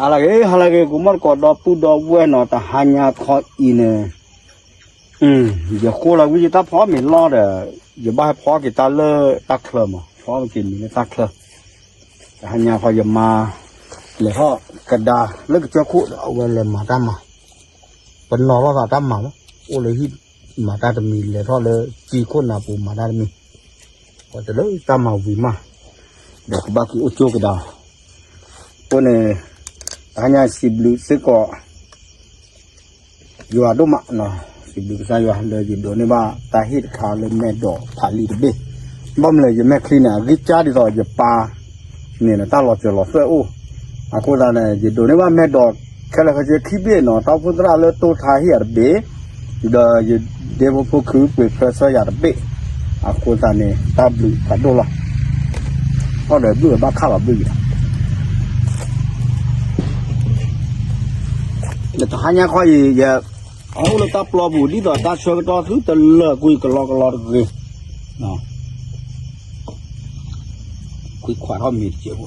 ဟါလၢဂ့ၤ ဟါလၢဂ့ၤ ကိးမီၢ်တကိး ဒီပုၢ်ဒီဝဲၢ်နီၤ, တဟါညါခီအံၤန့ၣ် ယဃိလီၤဝံၤယတၢ်ဖီမ့ၤလီၢ်ဒီး ယဘၣ်ဟဲဖီက့ၤတၢ်လၢတၢ်ချၢမး, ဖီက့ၤမ့ၤလၢတၢ်ချၢ, တဟါညါခီယမါ လဲၤထီၣ်ကဒါလၢကစၢၢ်ခိၣ်ဒီး အဝဲလဲၤမၤတၢ်မၤ, ပနီၤလီၤသးတၢ်မၤမး, အိၣ်လၢဟံၣ်မၤတၢ်တမံၤ လဲၤထီၣ်လၢကၠံခိၣ်နၢ်ပူၤမၤတၢ်တမံၤ, ပှၤတလၢတၢ်မၤဝံၤမး, ဒီးကဘၣ်က့ၤအိၣ်ကၠိကဒါလီၤ, အဃိန့ၣ် တဟါညါစံးဘျုးစ့ၢ်ကီး ယွၤဒိၣ်မးနီၤ, စံးဘျုးကစၢ်ယွၤလၢယဒိးန့ၢ်ဘၣ်တၢ်ဟ့ၣ်တခါလၢမဲာ်ဒိးဖးလံာ်တဘ့ၣ်, ဘၣ်မနုၤလဲၣ် ယမဲာ်ချံန့ၣ် အဂံၢ်စၢ်ဒ်သိးယပၢ်န့ၣ် တၢ်လီၤစၢၤလီၤသွဲၣ်အိၣ်, အဃိသတးန့ၣ် ယဒိးန့ၢ်ဘၣ်မဲာ်ဒိးခဲလၢာ်ခဲဆ့ခံဘ့ၣ်နီၤ, တၢ်အိၣ်ဖှိၣ်သရၣ်လၢတိၢ်ထါဟ့ၣ်ယၤတဘ့ၣ်, ဒီးယဒ့ဖိဖိခုပှ့ၤဖျၢဆၢယၤတဘ့ၣ်, အဃိသတးန့ၣ် တၢ်ဘျုးဖးဒိၣ်လီၤ, အီၣ်ဒီးဘုၣ်အဘၣ်ခၣ်လီၤဘုၣ်ယၤ ဒီးတဟါညါခီအံၤ ယအိၣ်လၢတၢ်ပျီပူၤ ဒ်သိးတၢ်ဆၢကတီၢ်သုတလၢာ်ကွံာ်ကလီကလီတဂ့ၤ, ကွံာ်ခွးထီၣ်မ့ၤတစဲးဖိ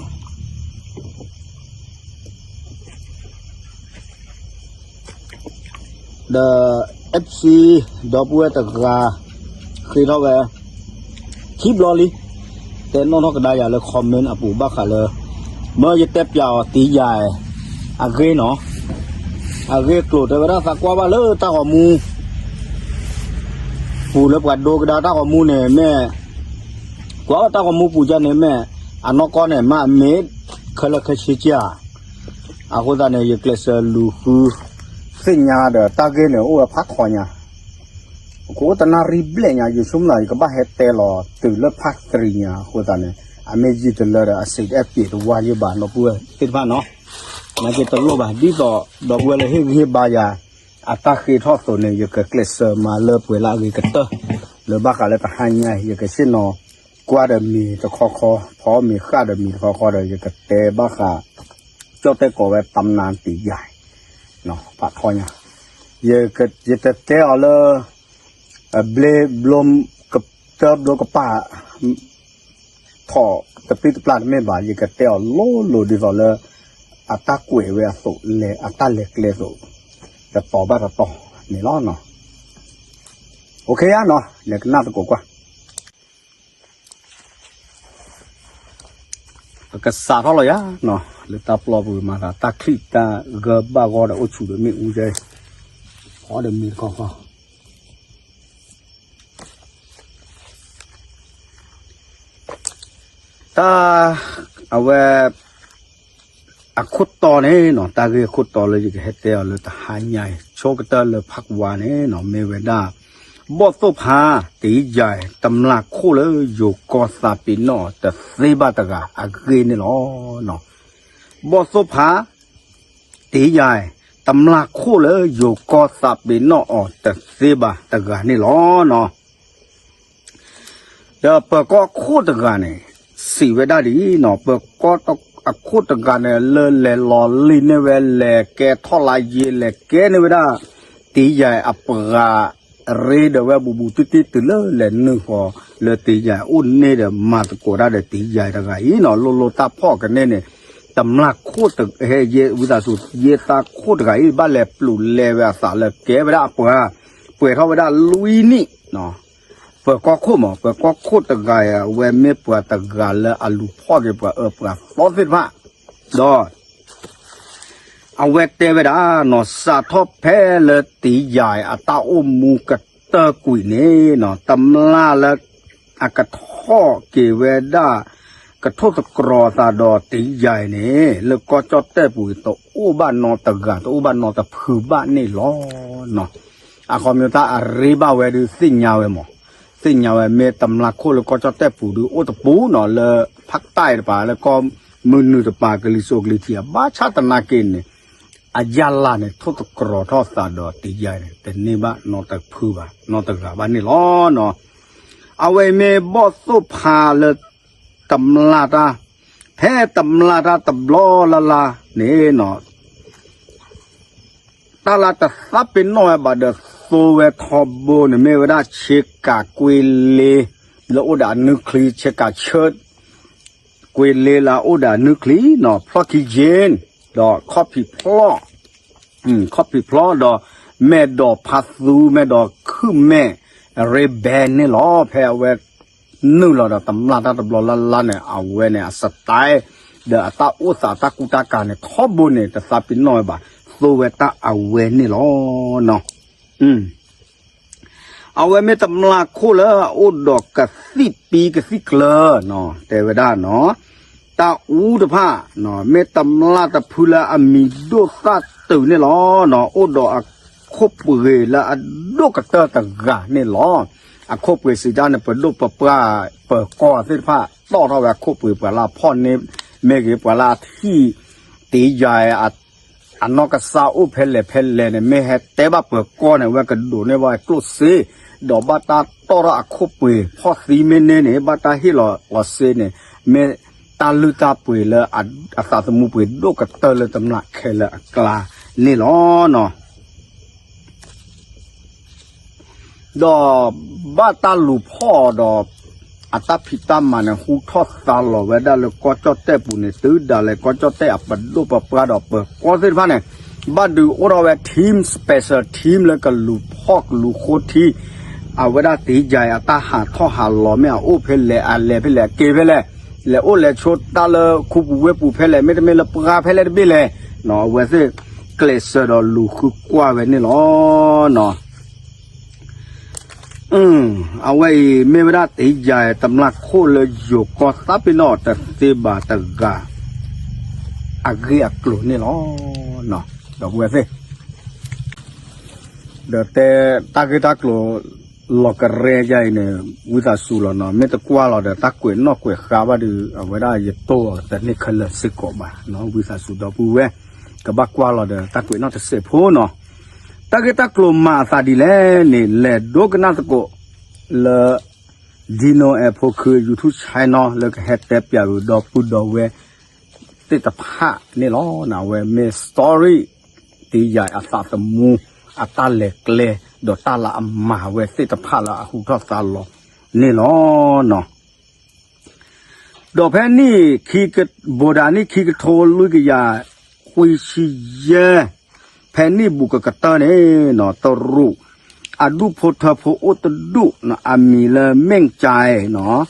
ဒီး FC ဒီပုၢ်ဝဲၢ်တဂၤ ဃ့ထီၣ်ဝဲ ခံဘျီလံ, တဲနီၣ်ထီၣ်ကဒါယၤလၢ comment အပူၤဘၣ်ဃးလၢ မၢယတဲပၠးအီၤတ့ယၤ အဂ့ၢ်နီၤ, အဂ့ၢ်အကျိၤ တဲဝဲဒၣ်သးကွၢ်ဘၣ်လၢတၢ်ဂီၤမူ ပူၤလၢပှၤဒိကဒါတၢ်ဂီၤမူန့ၣ်မ့ၢ် ကွၢ်ဘၣ်တၢ်ဂီၤမူပူၤယၤန့ၣ်မ့ၢ် အနီၢ်ကီၢ်န့ၣ် မ့ၢ်အမ့ၢ်ခဲလၢာ်ခဲဆ့ဧါ, အဃိသတးန့ၣ် ယကျဲးစၢးလူၤဃုသ့ၣ်ညါဒီးတၢ်ဂ့ၢ်န့ၣ် အိၣ်ဝဲဖးထီညါ, ကအိၣ်တနၣ်ရံၣ်ဘျဲၣ်ညါ ယဆိကမိၣ်သး ယကဘၣ်ဟဲတဲလီၤတုၤလၢဖးတရံးညါ အဃိသတးန့ၣ် အမ့ၢ်ယံာ်တလၢဒီး အစံးတအဲၣ်ပှ့ၤတဝါယဲၢ်ဘၣ် ဒီပုၢ်ဝဲၢ်သ့ၣ်တဖၣ်နီၤ, နာ်က့တလိၣ်ဘၣ် ဒ်သိးဒီပုၢ်ဝဲၢ်လၢဟ့ၣ်ဂံၢ်ဟ့ၣ်ဘါယၤ အတၢ်ဃ့ထီၣ်အသိးန့ၣ် ယကကျဲးစၢးမၤလၢပှဲၤလၢအဂ့ၤကတၢၢ်, လၢဘၣ်ဃးလၢတဟါညါ ယကဆ့ၣ်နီၤ ကွၢ်ဒီးမ့ၤတခီခီ ဖီမ့ၤဃာ်ဒီးမ့ၤတခီခီဒီး ယကတဲဘၣ်ဃး ကၠီၣ်တဲၣ်ကိးဝဲ တမ်နၤတ့ယၤ ဖးထီညါ, ယတတဲအီၤလၢ ဘျ့ဘျိ ကတၢဘျိကပာ် ထီၣ်တပျံၤတပျၢ်တမ့ၢ်ဘၣ်, ယကတဲအီၤလိၤလိၤဒ်သိးလၢ အတၢ်ကွဲးဝဲအသိး လဲၤအတၢ်လဲၤကျဲအသိး တတီၤဘၣ်တတီၤန့ၣ်လီၤ. အိၣ်ခ့ယါနီၤ လဲၤကနၣ်သကိးကွၢ် ပကစးထီၣ်လီၤယါနီၤ လၢတၢ်ပျီပူၤမၤသး တၢ်ချံၣ်တၢ်ဂၢၢ်ဘၣ်ဂီၢ်ဒီးအိၣ်ဆူၣ်ဒီးမ့ၣ်အူကဲ အီၣ်ဒီးမ့ၤတခီခီ တၢ် အဝဲ အခိၣ်တီန့ၣ်နီၤ တၢ်ဂ့ၢ်အခိၣ်တီလၢယကဟဲတဲအီၤလၢတဟါညါအံၤ ဆိကတၢၢ်လၢဖးကဝါန့ၣ်နီၤ မ့ၢ်ဝဲဒၣ် ဘီၣ်သိၣ်ဖး တ့ယၤ တမျၢ်ခိၣ်လၢယိၤကီၢ်သးပ့ၤနီၣ်အီၤတသ့ဘၣ်တဂၤအဂ့ၢ်န့ၣ်လီၤ. ဘီၣ်သိၣ်ဖး တ့ယၤ တမျၢ်ခိၣ်လၢယိၤကီၢ်သးပ့ၤနီၣ်အီၤတသ့ဘၣ်တဂၤန့ၣ်လီၤ. ဒီးပၢၤကီၢ်ခိၣ်တဂၤန့ၣ် စံးဝဲဒၣ်ဒ်အံၤနီၤ ပၢၤကီၢ်အခိၣ်တဂၤန့ၣ် လၢလဲၤလီၤလံန့ၢ်ဝဲ လဲၤကဲထီၣ်လါယ့ လဲၤကဲန့ၢ်ဝဲဒၣ် တ့ယၤအပှၤ ရ့ဒီးဝဲဘူးဘူးတံၢ်တံၢ်တုၤလၢလဲၤနုာ်ဃီၤ လၢတ့ယၤအိၣ်န့ၢ်ဒီးမၤသကိးတၢ်ဒီးတ့ယၤတဂၤအံၤနီၤ လိၣ်လိၣ်တၢ်ဖီၣ်ကန့ၢ်န့ၣ် တမျၢ်ခိၣ်တဂၤ ဝံသးစူၤ ယဲသးခိၣ်တဂၤအံၤ ဘၣ်လဲၤပျူၤလဲၤဝဲအသးလၢကဲဝဲဒၣ်အပှၤ ပှဲၤထီၣ်ဝဲဒၣ်လွံၢ်နံၣ် ပၢၤကီၢ်ခိၣ်မး ပၢၤကီၢ်ခိၣ်တဂၤအံၤ အဝဲမ့ၢ်ပှၤတဂၤလၢအလူၤဖီၣ်က့ၤပှၤအၢပှၤသီသ့ၣ်တဖၣ် ဒီး အဝဲတဲဝဲဒၣ်နီၤ စးထီၣ်ဖဲလၢတ့ယၤအတၢ်အိၣ်မူကတၢၢ်ကွံာ်န့ၣ်နီၤ တမျၢ်လၢ အကထီၣ်က့ၤဝဲဒၣ် ကထိၣ်သတြီၤသးဒီးတ့ယၤအံၤန့ၣ် လၢကီၢ်ကၠီၣ်တဲၣ်ပူၤ တအိၣ်ဘၣ်နီတဂၤ တအိၣ်ဘၣ်နီတဖုဘၣ်န့ၣ်လီၤ. အခီပညီတၢ်အရ့ဘၣ်ဝဲဒုးသ့ၣ်ညါဝဲမး သ့ၣ်ညါဝဲမ့ၢ်တမျၢ်ခိၣ်လၢကီၢ်ကၠီၣ်တဲၣ်ပူၤဒုးအိၣ်တပူၤနီၤ လၢဖးတၢ်တပၤ လၢကီၢ်မုၢ်နုာ်တပၤ ကလံၤစိးကလံၤထံး အဘၣ်ဆၣ်သနာ်က့န့ၣ် အယၢ်လၢ်န့ၣ် ထိၣ်သတြီၤထီၣ်သးဒီးတ့ယၤန့ၣ် တန့ၢ်ဘၣ်နီတဖုဘၣ် နီတဂၤဘၣ်န့ၣ်လီၤ. အဝဲအံၤမ့ၢ်ဘီၣ်သိၣ်ဖးလၢ တမျၢ်တၢ် ဖဲတမျၢ်တၢ်တဘျီလၢ်လၢ်န့ၣ်နီၤ တၢ်လၢတသးပ့ၤနီၣ်ဝဲဘၣ်ဒီး သိဝဲထီဘိန့ၣ် မ့ၢ်ဝဲဒၣ်ဆ့ကၤကွ့လ့ လၢအိၣ်ဒီးအနုၢ်ချံ ဆ့ကၤဆၢ ကွ့လ့လၢအအိၣ်ဒီးအနုၢ်ချံနီၤ ဖျီၣ်ခံယ့ၣ် ဒီးခီၣ်ဖံးဖျီၣ် ခီၣ်ဖံးဖျီၣ်ဒီး မဲာ်ဒိးဖါသူ မဲာ်ဒိးခုၣ်မဲာ် ရ့ဘဲန့ၣ်လီၤ. ဖဲအဝဲ နုာ်လီၤဒီးတမျၢ်တၢ်တဘျီလၢ်လၢ်န့ၣ် အဝဲန့ၣ်အ style ဒီးအတၢ်အိၣ်သးတၢ်ကူတၢ်ကၤန့ၣ် ထီဘိန့ၣ် တသးပ့ၤနီၣ်ဝဲဘၣ်, သိဝဲတၢ်အဝဲန့ၣ်လီၤ. အဝဲမ့ၢ်တမျၢ်ခိၣ်လၢအအိၣ်ဒီးကသံၣ်ပံကသံၣ်ကျၢၤနီၤ တဲဝဲဒၣ်နီၤ, တၢ်အူတဖၣ် မ့ၢ်တမျၢ်တဖုလၢအမံၤဒိၣ်သၣ်တုၤန့ၣ်လီၤ. အိၣ်ဒီးအခိၣ်ပှ့ၤလၢအဒိၣ်ကတၢၢ်တဂၤန့ၣ်လီၤ. အခိၣ်ပှ့ၤစံးတၢ်န့ၣ် ပဒိၣ်ပပှၢ် ပၢၤကီၢ်သ့ၣ်တဖၣ် တီၣ်ထီၣ်ဝဲအခိၣ်ပှ့ၤ ပှၤလၢအဖီၣ်န့ၢ်မ့ၢ်ဂ့ၤ ပှၤလၢအထံၣ်တ့ယၤ အနီၢ်ကစၢ်အိၣ်ဖဲလဲၣ်ဖဲလဲၣ်န့ၣ် မ့ၢ်ဟဲတဲဘၣ်ပၢၤကီၢ်န့ၣ် အဝဲကဒိးန့ၢ်ဘၣ်ကျိၣ်စ့, ဒီးဘၣ်တၢ်တီၣ်ထီၣ်အခိၣ်ပှ့ၤ ဖီၣ်သံမ့ၢ်န့ၢ်န့ၣ် ဘၣ်တၢ်ဟ့ၣ်လီၤလီၤစ့န့ၣ် မ့ၢ်တၢ်လုၢ်တၢ်ပှ့ၤလၢအသးသမူပှ့ၤဒိၣ်ကတၢၢ်လၢတမျၢ်ခဲလၢာ်အကျါန့ၣ်လီၤ. ဒီးဘၣ်တၢ်လူၤဖီၣ်ဒီး အတၢ်ဖံးတၢ်မၤန့ၣ် ဟူထီၣ်သါလီၤဝဲဒၣ်လၢကီၢ်ကၠီၣ်တဲၣ်ပူၤန့ၣ် တုၤဒၣ်လဲာ်ကီၢ်ကၠီၣ်တဲၣ်အပဒိၣ်ပပှၢ်ဒီးပၢၤကီၢ်သ့ၣ်တဖၣ်န့ၣ် ဘၣ်ဒုးအိၣ်ထီၣ်ဝဲ team special team လၢကလူၤဖီၣ်ကလူၤဃိထံ အဝဲဒၣ်တ့ယၤအတၢ်ဟးထီၣ်ဟးလီၤ မ့ၢ်အအိၣ်ဖဲလဲၣ် အလဲၤဖဲလဲၣ် အက့ၤဖဲလဲၣ် လဲၤအိၣ်လဲၤဆိးတၢ်လၢခူပူၤဝ့ၢ်ပူၤဖဲလဲၣ် မ့တမ့ၢ်လၢပှၢ်ဖဲလဲၣ်တဘ့ၣ်လဲၣ်, အဝဲသ့ၣ်ကျဲးစၢးဒီးလူၤဃုကွၢ်ဝဲန့ၣ်လီၤ. အဝဲအံၤမ့ၢ်ဝဲဒၣ်တ့ယၤတမျၢ်ခိၣ်လၢယိၤကီၢ်သးပ့ၤနီၣ်တသ့ဘၣ်တဂၤ အဂ့ၢ်အကျိၤန့ၣ်လီၤ. ဒီပုၢ်ဝဲၢ်သ့ၣ် ဒီးတဲတၢ်ဂ့ၢ်တၢ်ကျိၤလီၤကရဲယါအံၤန့ၣ် ဝံသးစူၤလီၤနီၤ, မ့ၢ်တကွၢ်လီၤဒီး တၢ်ကွဲးနီၣ်ကွဲးဃါဘၣ်ဒီး အဝဲဒၣ်ယတိၢ်အီၤတန့ၢ်ခဲလၢာ်စ့ၢ်ကီးဘၣ်နီၤ, ဝံသးစူၤဒီပုၢ်ဝဲၢ် ကဘၣ်ကွၢ်လီၤဒီး တၢ်ကွဲးနီၣ်တစဲးဖိနီၤ, တၢ်ဂ့ၢ်တၢ်ကျိၤမၤအသးဒ်လဲၣ်န့ၣ် လဲၤဒိကနၣ်သကိးလၢ Dino Air ဖိခု YouTube channel လၢကဟဲတဲပၠးဂုာ်ဒီပုၢ်ဒီဝဲၢ် သ့ၣ်တဖၣ်န့ၣ်လီၤ. အဝဲမ့ၢ် story တ့ယၤအသးသမူ အတၢ်လဲၤကျဲ ဒီးတၢ်လၢအမၤဝဲသ့ၣ်တဖၣ်လၢအဟူထီၣ်သါလီၤန့ၣ်လီၤ. ဒီးဖဲနံၣ်ခံက ဘိးဒၣ်နံၣ်ခံကထိလွံၢ်ကယၤခွံဆံယဲၢ် ဖဲနံၣ်ဘူးကကတၢၢ်န့ၣ်နီၤ တရူးအဒူၣ်ဖိထၢဖိအိၣ်တဒူၣ်နီၤ အမံၤလၢ မ့ၣ်ကၠဲနီၤ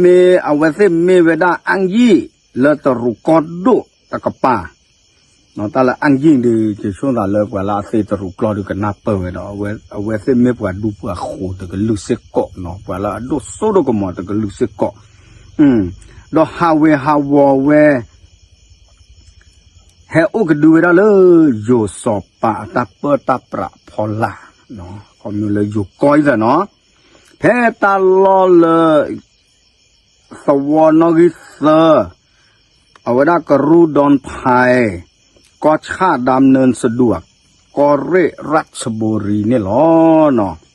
မ့ၢ်အဝဲသ့ၣ်မ့ၢ်ဝဲဒၣ်အၣ်ယံၣ်လၢတရူးကီၢ်ဒိၣ်တကပၤ, တၢ်လၢအၣ်ယံၣ်ဒီး ယဆိကမိၣ်သးလၢပှၤလၢအသ့တရူးကျီၢ်ဒီးကနၢ်ပၢၢ်ဝဲဒီး အဝဲသ့ၣ်မ့ၢ်ပှၤဒူပှၤဃိၤတကလုာ်စ့ၢ်ကီးနီၤ, ပှၤလၢအဒိၣ်စိဒိၣ်ကမီၤတကလုာ်စ့ၢ်ကီး, ဒီးဟးဝ့ၤဟးဝီၤဝဲ ဟဲအိၣ်ကဒုဝဲဒၣ်လၢ ယိၤစီၤပၤအတၢ်ပၢတၢ်ပြးဖီလာ်, ခီမ့ၢ်လၢယိၤကီၢ်အံၤသၢနီၤ, ဖဲတၢ်လီၢ်လၢ သဝီနီၣ်ဂံၢ်သၢ, အဝဲဒၣ်ကရူၢ်ဒွန်ဖဲ, ကီၢ်ဆၣ်ဒၢမ်နၢၣ်စဒူး, ကီၢ်ရ့ၣ်ရၢၣ်စဘိရံန့ၣ်လီၤနီၤ.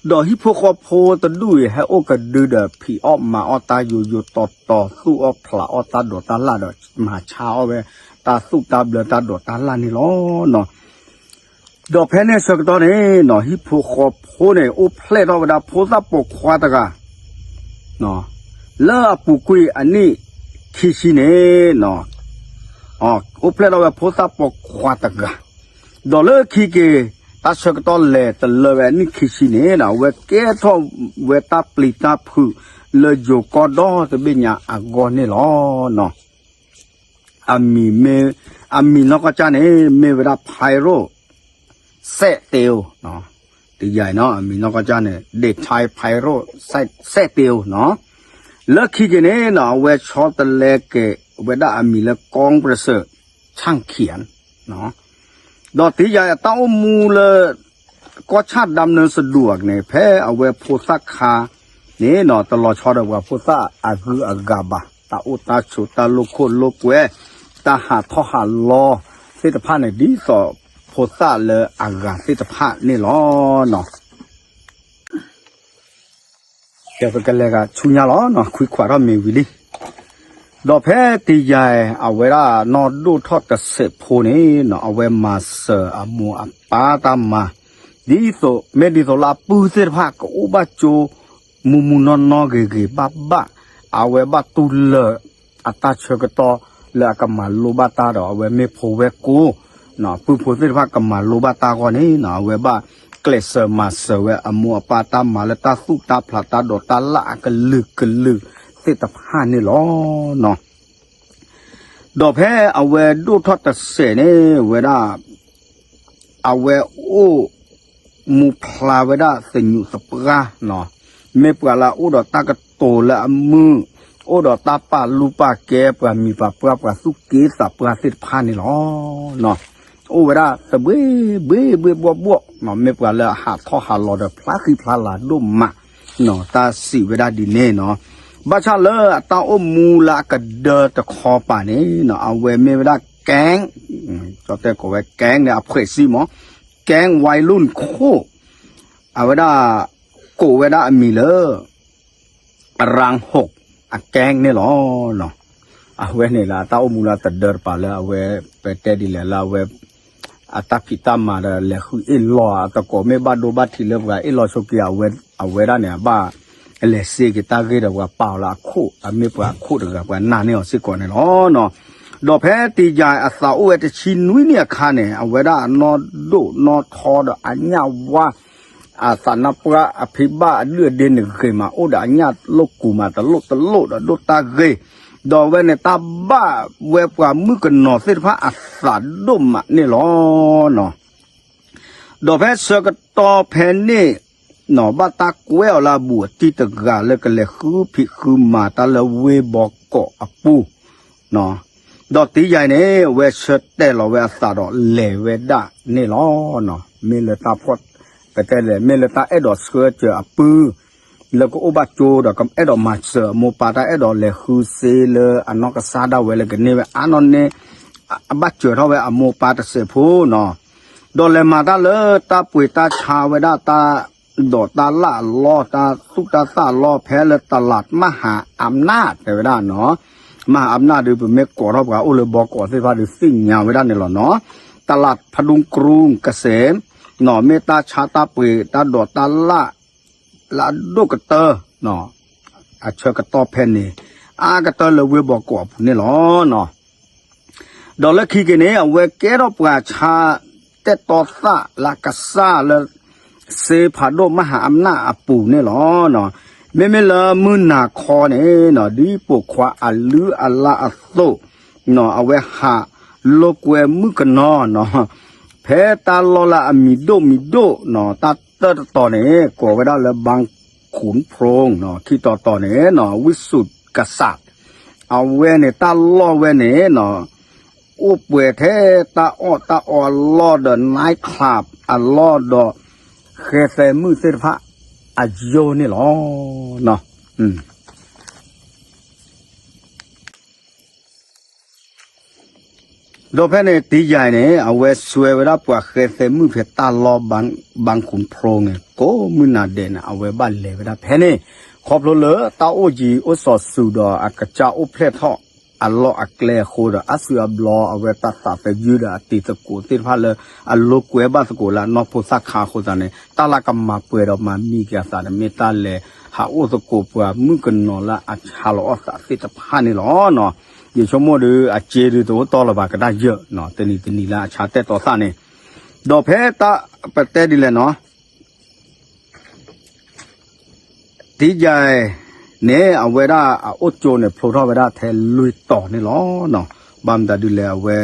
ဒီးဟံၣ်ဖိဃီဖိတဒူၣ်အံၤ ဟဲအိၣ်ကဒုဒီး ဖံးအီၣ်မၤအီၣ်တၢ်ယိယိတီတီ, သူၣ်အီၣ်ဖျးအီၣ်တၢ်ဒိးတၢ်လၣ်ဒီး မၤဆါအီၣ်ဝဲ တၢ်သူၣ်တၢ်ဘျၢတၢ်ဒိးတၢ်လၣ်န့ၣ်လီၤနီၤ. ဒီးဖဲန့ၣ်ဆၢကတီၢ်န့ၣ်နီၤ ဟံၣ်ဖိဃီဖိန့ၣ် အိၣ်ဖျဲၣ်ထီၣ်ဝဲဒၣ်ဖိသၣ်ပိာ်ခွါတဂၤ လၢအပူၤကွံာ်အနံၣ်ခံဆံန့ၣ်နီၤ, အိၣ်ဖျဲၣ်ထီၣ်ဝဲဖိသၣ်ပိာ်ခွါတဂၤ, ဒီးလၢခံက့ၤ တၢ်ဆၢကတီၢ်လဲၤတလၢဝဲအနံၣ်ခံဆံန့ၣ်နီၤ အဝဲကဲထီၣ်ဝဲတၢ်ပျံၤတၢ်ဖုးလၢယိၤကီၢ်ဒီတဘ့ၣ်ညါအဂီၢ်န့ၣ်လီၤနီၤ. အမံၤမ့ၢ်, အမံၤနီၢ်ကီၢ်ကၠၢ်န့ၣ် မ့ၢ်ဝဲဒၣ် ဖဲရိၣ် စဲးတ့အိၣ်, တယၤနီၤ အမံၤနီၢ်ကီၢ်ကၠၢ်န့ၣ် ဒ့ၣ်ထါဖဲရိၣ် စဲးတ့အိၣ်နီၤ. လၢခံက့ၤန့ၣ်နီၤ အဝဲဆီတလဲက့ၤဝဲဒၣ်အမံၤလၢ ကီၢ်ပရစၢၣ် ဆၣ်ခံၣ် ဒီးတယၤအတၢ်အိၣ်မူလၢ ကီၢ်ဆၣ်ဒၢမ်နၢၣ်စဒူးန့ၣ် ဖဲအဝဲဖိသၣ်ခါန့ၣ်နီၤ တလီၤဆီဒီးပှၤဖိသၣ်အဂုၤအဂၤဘၣ်, တၢ်အိၣ်တၢ်ဆိး တၢ်လိာ်ခိၣ်လိာ်ကွဲ, တၢ်ဟးထီၣ်ဟးလီၤသ့ၣ်တဖၣ်န့ၣ် ဒ်သိးဖိသၣ်လၢအဂၤသ့ၣ်တဖၣ်န့ၣ်လီၤနီၤ. ကဲပကလဲၤဂၤဆူညါလီၤနီၤ ခွံခွးထီၣ်မ့ၢ်ဝံၤလံ. ဒီးဖဲတယၤအဝဲဒၣ်နီၢ်ဒိၣ်ထီၣ်တစဲးဖိန့ၣ်နီၤ အဝဲမၤစၢၤအမိၢ်အပၢ်တၢ်မၤ, ဒ်သိး မ့ၢ်ဒ်သိးလၢအပုၢ်သ့ၣ်တဖၣ်ကအိၣ်ဘၣ်ကၠိ မုၢ်မုၢ်နီၢ်နီၢ်ဂ့ၤဂ့ၤဘၣ်ဘၣ်, အဝဲဘၣ်တူၢ်လၢာ်အတၢ်ဆၢကတီၢ် လၢအကမၤလိဘၣ်တၢ်ဒီး အဝဲမ့ၢ်ဖိဝဲၢ်ကိာ်, ပုၢ်ဖိသ့ၣ်တဖၣ်ကမၤလိဘၣ်တၢ်အဂီၢ်န့ၣ်နီၤ အဝဲဘၣ်ကျဲးစၢးမၤစၢၤဝဲအမိၢ်အပၢ်တၢ်မၤလၢတၢ်သူၣ်တၢ်ဖျး တၢ်ဒိးတၢ်လၣ်အကလုာ်ကလုာ်သ့ၣ်တဖၣ်န့ၣ်လီၤ. ဒီးဖဲအဝဲဒိၣ်ထီၣ်တစဲးန့ၣ်ဝဲဒၣ် အဝဲအိၣ်မူဖျါဝဲဒၣ်သညူးသပှၢ်နီၤ, မ့ၢ်ပှၤလၢအအိၣ်ဒီးတၢ်ကတိၤလၢအမုာ်, အိၣ်ဒီးတၢ်ပာ်လုၢ်ပာ်ကဲ ပှၤမံၤပှၤပှၢ် ပှၤသူၣ်က့သးပှၢ်သ့ၣ်တဖၣ်န့ၣ်လီၤ. အိၣ်ဝဲဒၣ်သဘှ့ဘှ့ဘှ့ဘှီၣ်ဘှီၣ်, မ့ၢ်ပှၤလၢအဟးထီၣ်ဟးလီၤဒီးဖျါဃံဖျါလၤဒိၣ်မး, တၢ်စံးဝဲဒၣ်ဒ်န့ၣ်နီၤ. ဘၣ်ဆၣ်လၢအတၢ်အိၣ်မူလၢအကဒၢတခီပၤန့ၣ် အဝဲမ့ၢ်ဝဲဒၣ် gang, ကၠီတဲကိးဝဲ gang န့ၣ် အဖှဲးစံမး gang ဝဲလုၢ်ခိၣ်, အဝဲဒၣ် ကိးဝဲဒၣ်အမံၤလၢ အရၣ်ဟိး အ gang န့ၣ်လီၤ. အဝဲန့ၣ်လၢအတၢ်အိၣ်မူလၢတဒၢတပၤလၢအဝဲ ပတဲဒ်လဲၣ်လၢအဝဲ အတၢ်ဖံးတၢ်မၤဒီးလဲၤဃုအ့ၣ်လီၤအသကိး မ့ၢ်ဘၣ်ဒိဘၣ်ထံးလၢပှၤအ့ၣ်လီၤဆိးက့ၤ အဝဲဒၣ်န့ၣ် အဘၣ်လဲၤစ့က့ၤတၢ်ဂ့ၢ်ဒီးပှၤပာ်အီၤလၢအခိၣ် အမ့ၢ်ပှၤအခိၣ်တဂၤ ပှၤနာ်န့ၢ်အီၤစ့ၢ်ကီးန့ၣ်လီၤ. ဒီးဖဲတံယၤအသးအိၣ်ဝဲတဆံနွံနံၣ်အခါန့ၣ် အဝဲဒၣ်အနီၢ်ဒိၣ်နီၢ်ထီဒီးအညၣ်ဝါ အသးနါပှၢ်အဖံဘၣ်အဒုၣ်အဒ့န့ၣ်ဂ့ၤမး အိၣ်ဒီးအညၣ်လိာ်ကူၤမးတလိၣ်တလိၣ်ဒီးဒိၣ်တၢ်ဂ့ၤ, ဒီးအဝဲန့ၣ်တၢ်ဘၣ်ဝဲပှၤမုၣ်ကနီၤသ့ၣ်တဖၣ်အသးဒိၣ်မးန့ၣ်လီၤ. ဒီးဖဲဆၢကတီၢ်ဖဲန့ၣ် ဘၣ်တၢ်ကွဲးအီၤလၢအဘူးအတံၢ်တဂၤလၢကလဲၤဃုဖံးဃုမၤတၢ်လၢဝ့ၢ်ဘီကီးအပူၤ ဒီးတံယၤန့ၣ် အဝဲဆၢတဲာ်လီၤဝဲအသးဒီးလဲၤဝဲဒၣ်န့ၣ်လီၤ. မ့ၢ်လၢတၢ်ဖှီၣ် ပတဲလဲၣ် မ့ၢ်လၢတၢ်အဲၣ်ဒိးဆှၢစၢၤအပုၢ် လၢကအိၣ်ဘၣ်ကၠိဒီးအဲၣ်ဒိးမၤစၢၤအမိၢ်ပၢ် တၢ်အဲၣ်ဒိးလဲၤဃုစ့လၢအနီၢ်ကစၢ်ဒၣ်ဝဲလၢကန့ၢ်ဝဲအါနီၢ်န့ၢ် အဘၣ်စၢၤထီၣ်ဝဲအမိၢ်ပၢ်တစဲးဖိနီၤ. ဒီးလဲၤမၤတၢ်လၢတၢ်ပှ့ၤတၢ်ဆါဝဲဒၣ်တၢ်ဒိးတၢ်လၣ်အလီၢ် တၢ်သူၣ်တၢ်သၣ်အလီၢ် ဖဲလၢတလးမၢ်ဟးအါနၢ်တဲဝဲဒၣ်နီၤ. မၢ်ဟးအါနၢ်ဒုး ပမ့ၢ်ကိးထီၣ်ပှၤအိၣ်လၢဘီကီးသ့ၣ်တဖၣ်ဒုးသ့ၣ်ညါဝဲဒၣ်န့ၣ်လီၤနီၤ. တလးဖဒူကရူၢ်ကစဲး မ့ၢ်တၢ်ဆါတၢ်ပှ့ၤတၢ်ဒိးတၢ်လၣ် လၢအဒိၣ်ကတၢၢ် အဆၢကတီၢ်ဖဲန့ၣ် အါကတၢၢ်လၢဝ့ၢ်ဘီကီးအပူၤန့ၣ်လီၤ. ဒီးလၢခံက့ၤန့ၣ် အဝဲကဲထီၣ်ပှၤဆါတဲာ်တီသၣ်လၢအကစၢ်လၢ စ့ဖးဒိၣ်မၢ်ဟးအါနၢ်အပူၤန့ၣ်လီၤ. မ့မ့ၢ်လၢမုၢ်နၤခီန့ၣ် ဒ်ပိာ်ခွါအလုၢ်အလၢ်အသိး အဝဲဟးလိာ်ကွဲမုၣ်ကနီၤနီၤ ဖဲတၢ်လီၢ်လၢအမံၤဒိၣ်မံၤဒိၣ်နီၤ တၢ်တၢၢ်တတီၤန့ၣ် ကိးဝဲဒၣ်လၢ ဘၣ်ခူၣ်ဖရိၣ်နီၤ ခံတီၤတီၤန့ၣ်နီၤ ဝံၣ်စူးကစး အဝဲန့ၣ် တၢ်လီၢ်ဝဲန့ၣ်နီၤ အိၣ်ပှဲၤထဲတၢ်အီၣ်တၢ်အီအလီၢ်ဒီး night club အလီၢ်ဒီး ဃဲသဲမုၣ်သ့ၣ်တဖၣ်အယိာ်န့ၣ်လီၤ. ဒီးဖဲန့ၣ် တံယၤန့ၣ် အဝဲစွဲဝဲဒၣ်ပှၤဃဲသဲမုၣ်ဖဲတၢ်လီၢ် ဘၣ်ခူၣ်ဖရိၣ်န့ၣ် ကိးမုၢ်နၤဒဲးန့ၣ် အဝဲဘၣ်လဲၤဝဲဒၣ်ဖဲန့ၣ် ခီဖျိလၢတၢ်အိၣ်ယံၤအိၣ်စီၤစုၤဒီး အကစၢ်အိၣ်ဖျဲၣ်ထီၣ်အလီၢ်အကျဲအဃိဒီး အါစုအါဘျီ အဝဲတၢ်သးသယုၢ်ဒီးအတံၤသကိးသ့ၣ်တဖၣ်လၢ အလိာ်ကွဲဘၣ်သကိးလၢအနီၢ်ဖိသၣ်ခါအဃိသတးန့ၣ် တၢ်လၢကမၤပှဲၤဒီးမၤမံၤက့ၤအသးန့ၣ် မ့ၢ်တၢ်လဲၤဟးအိၣ်သကိးပှၤမုၣ်ကနီၤလၢအဆါလီၤအီၣ်သးသ့ၣ်တဖၣ်န့ၣ်လီၤ. ယဆိကမိၣ်ဒီး အစ့ဒုးတအိၣ်တီလၢၤဘၣ်ကဒါယၢၢ် တနံၤတနံၤလၢအဆါတဲာ်တီသၣ်န့ၣ် ဒီးဖဲတၢ်ပတဲဒ်လဲၣ်နီၤ တံယၤန့ၣ် အဝဲဒၣ်အအိၣ်ကၠိန့ၣ် ဖျိထီၣ်ဝဲဒၣ်ထဲလွံၢ်တီၤန့ၣ်လီၤ. ဘၣ်မတၤဒ်လဲၣ် အဝဲ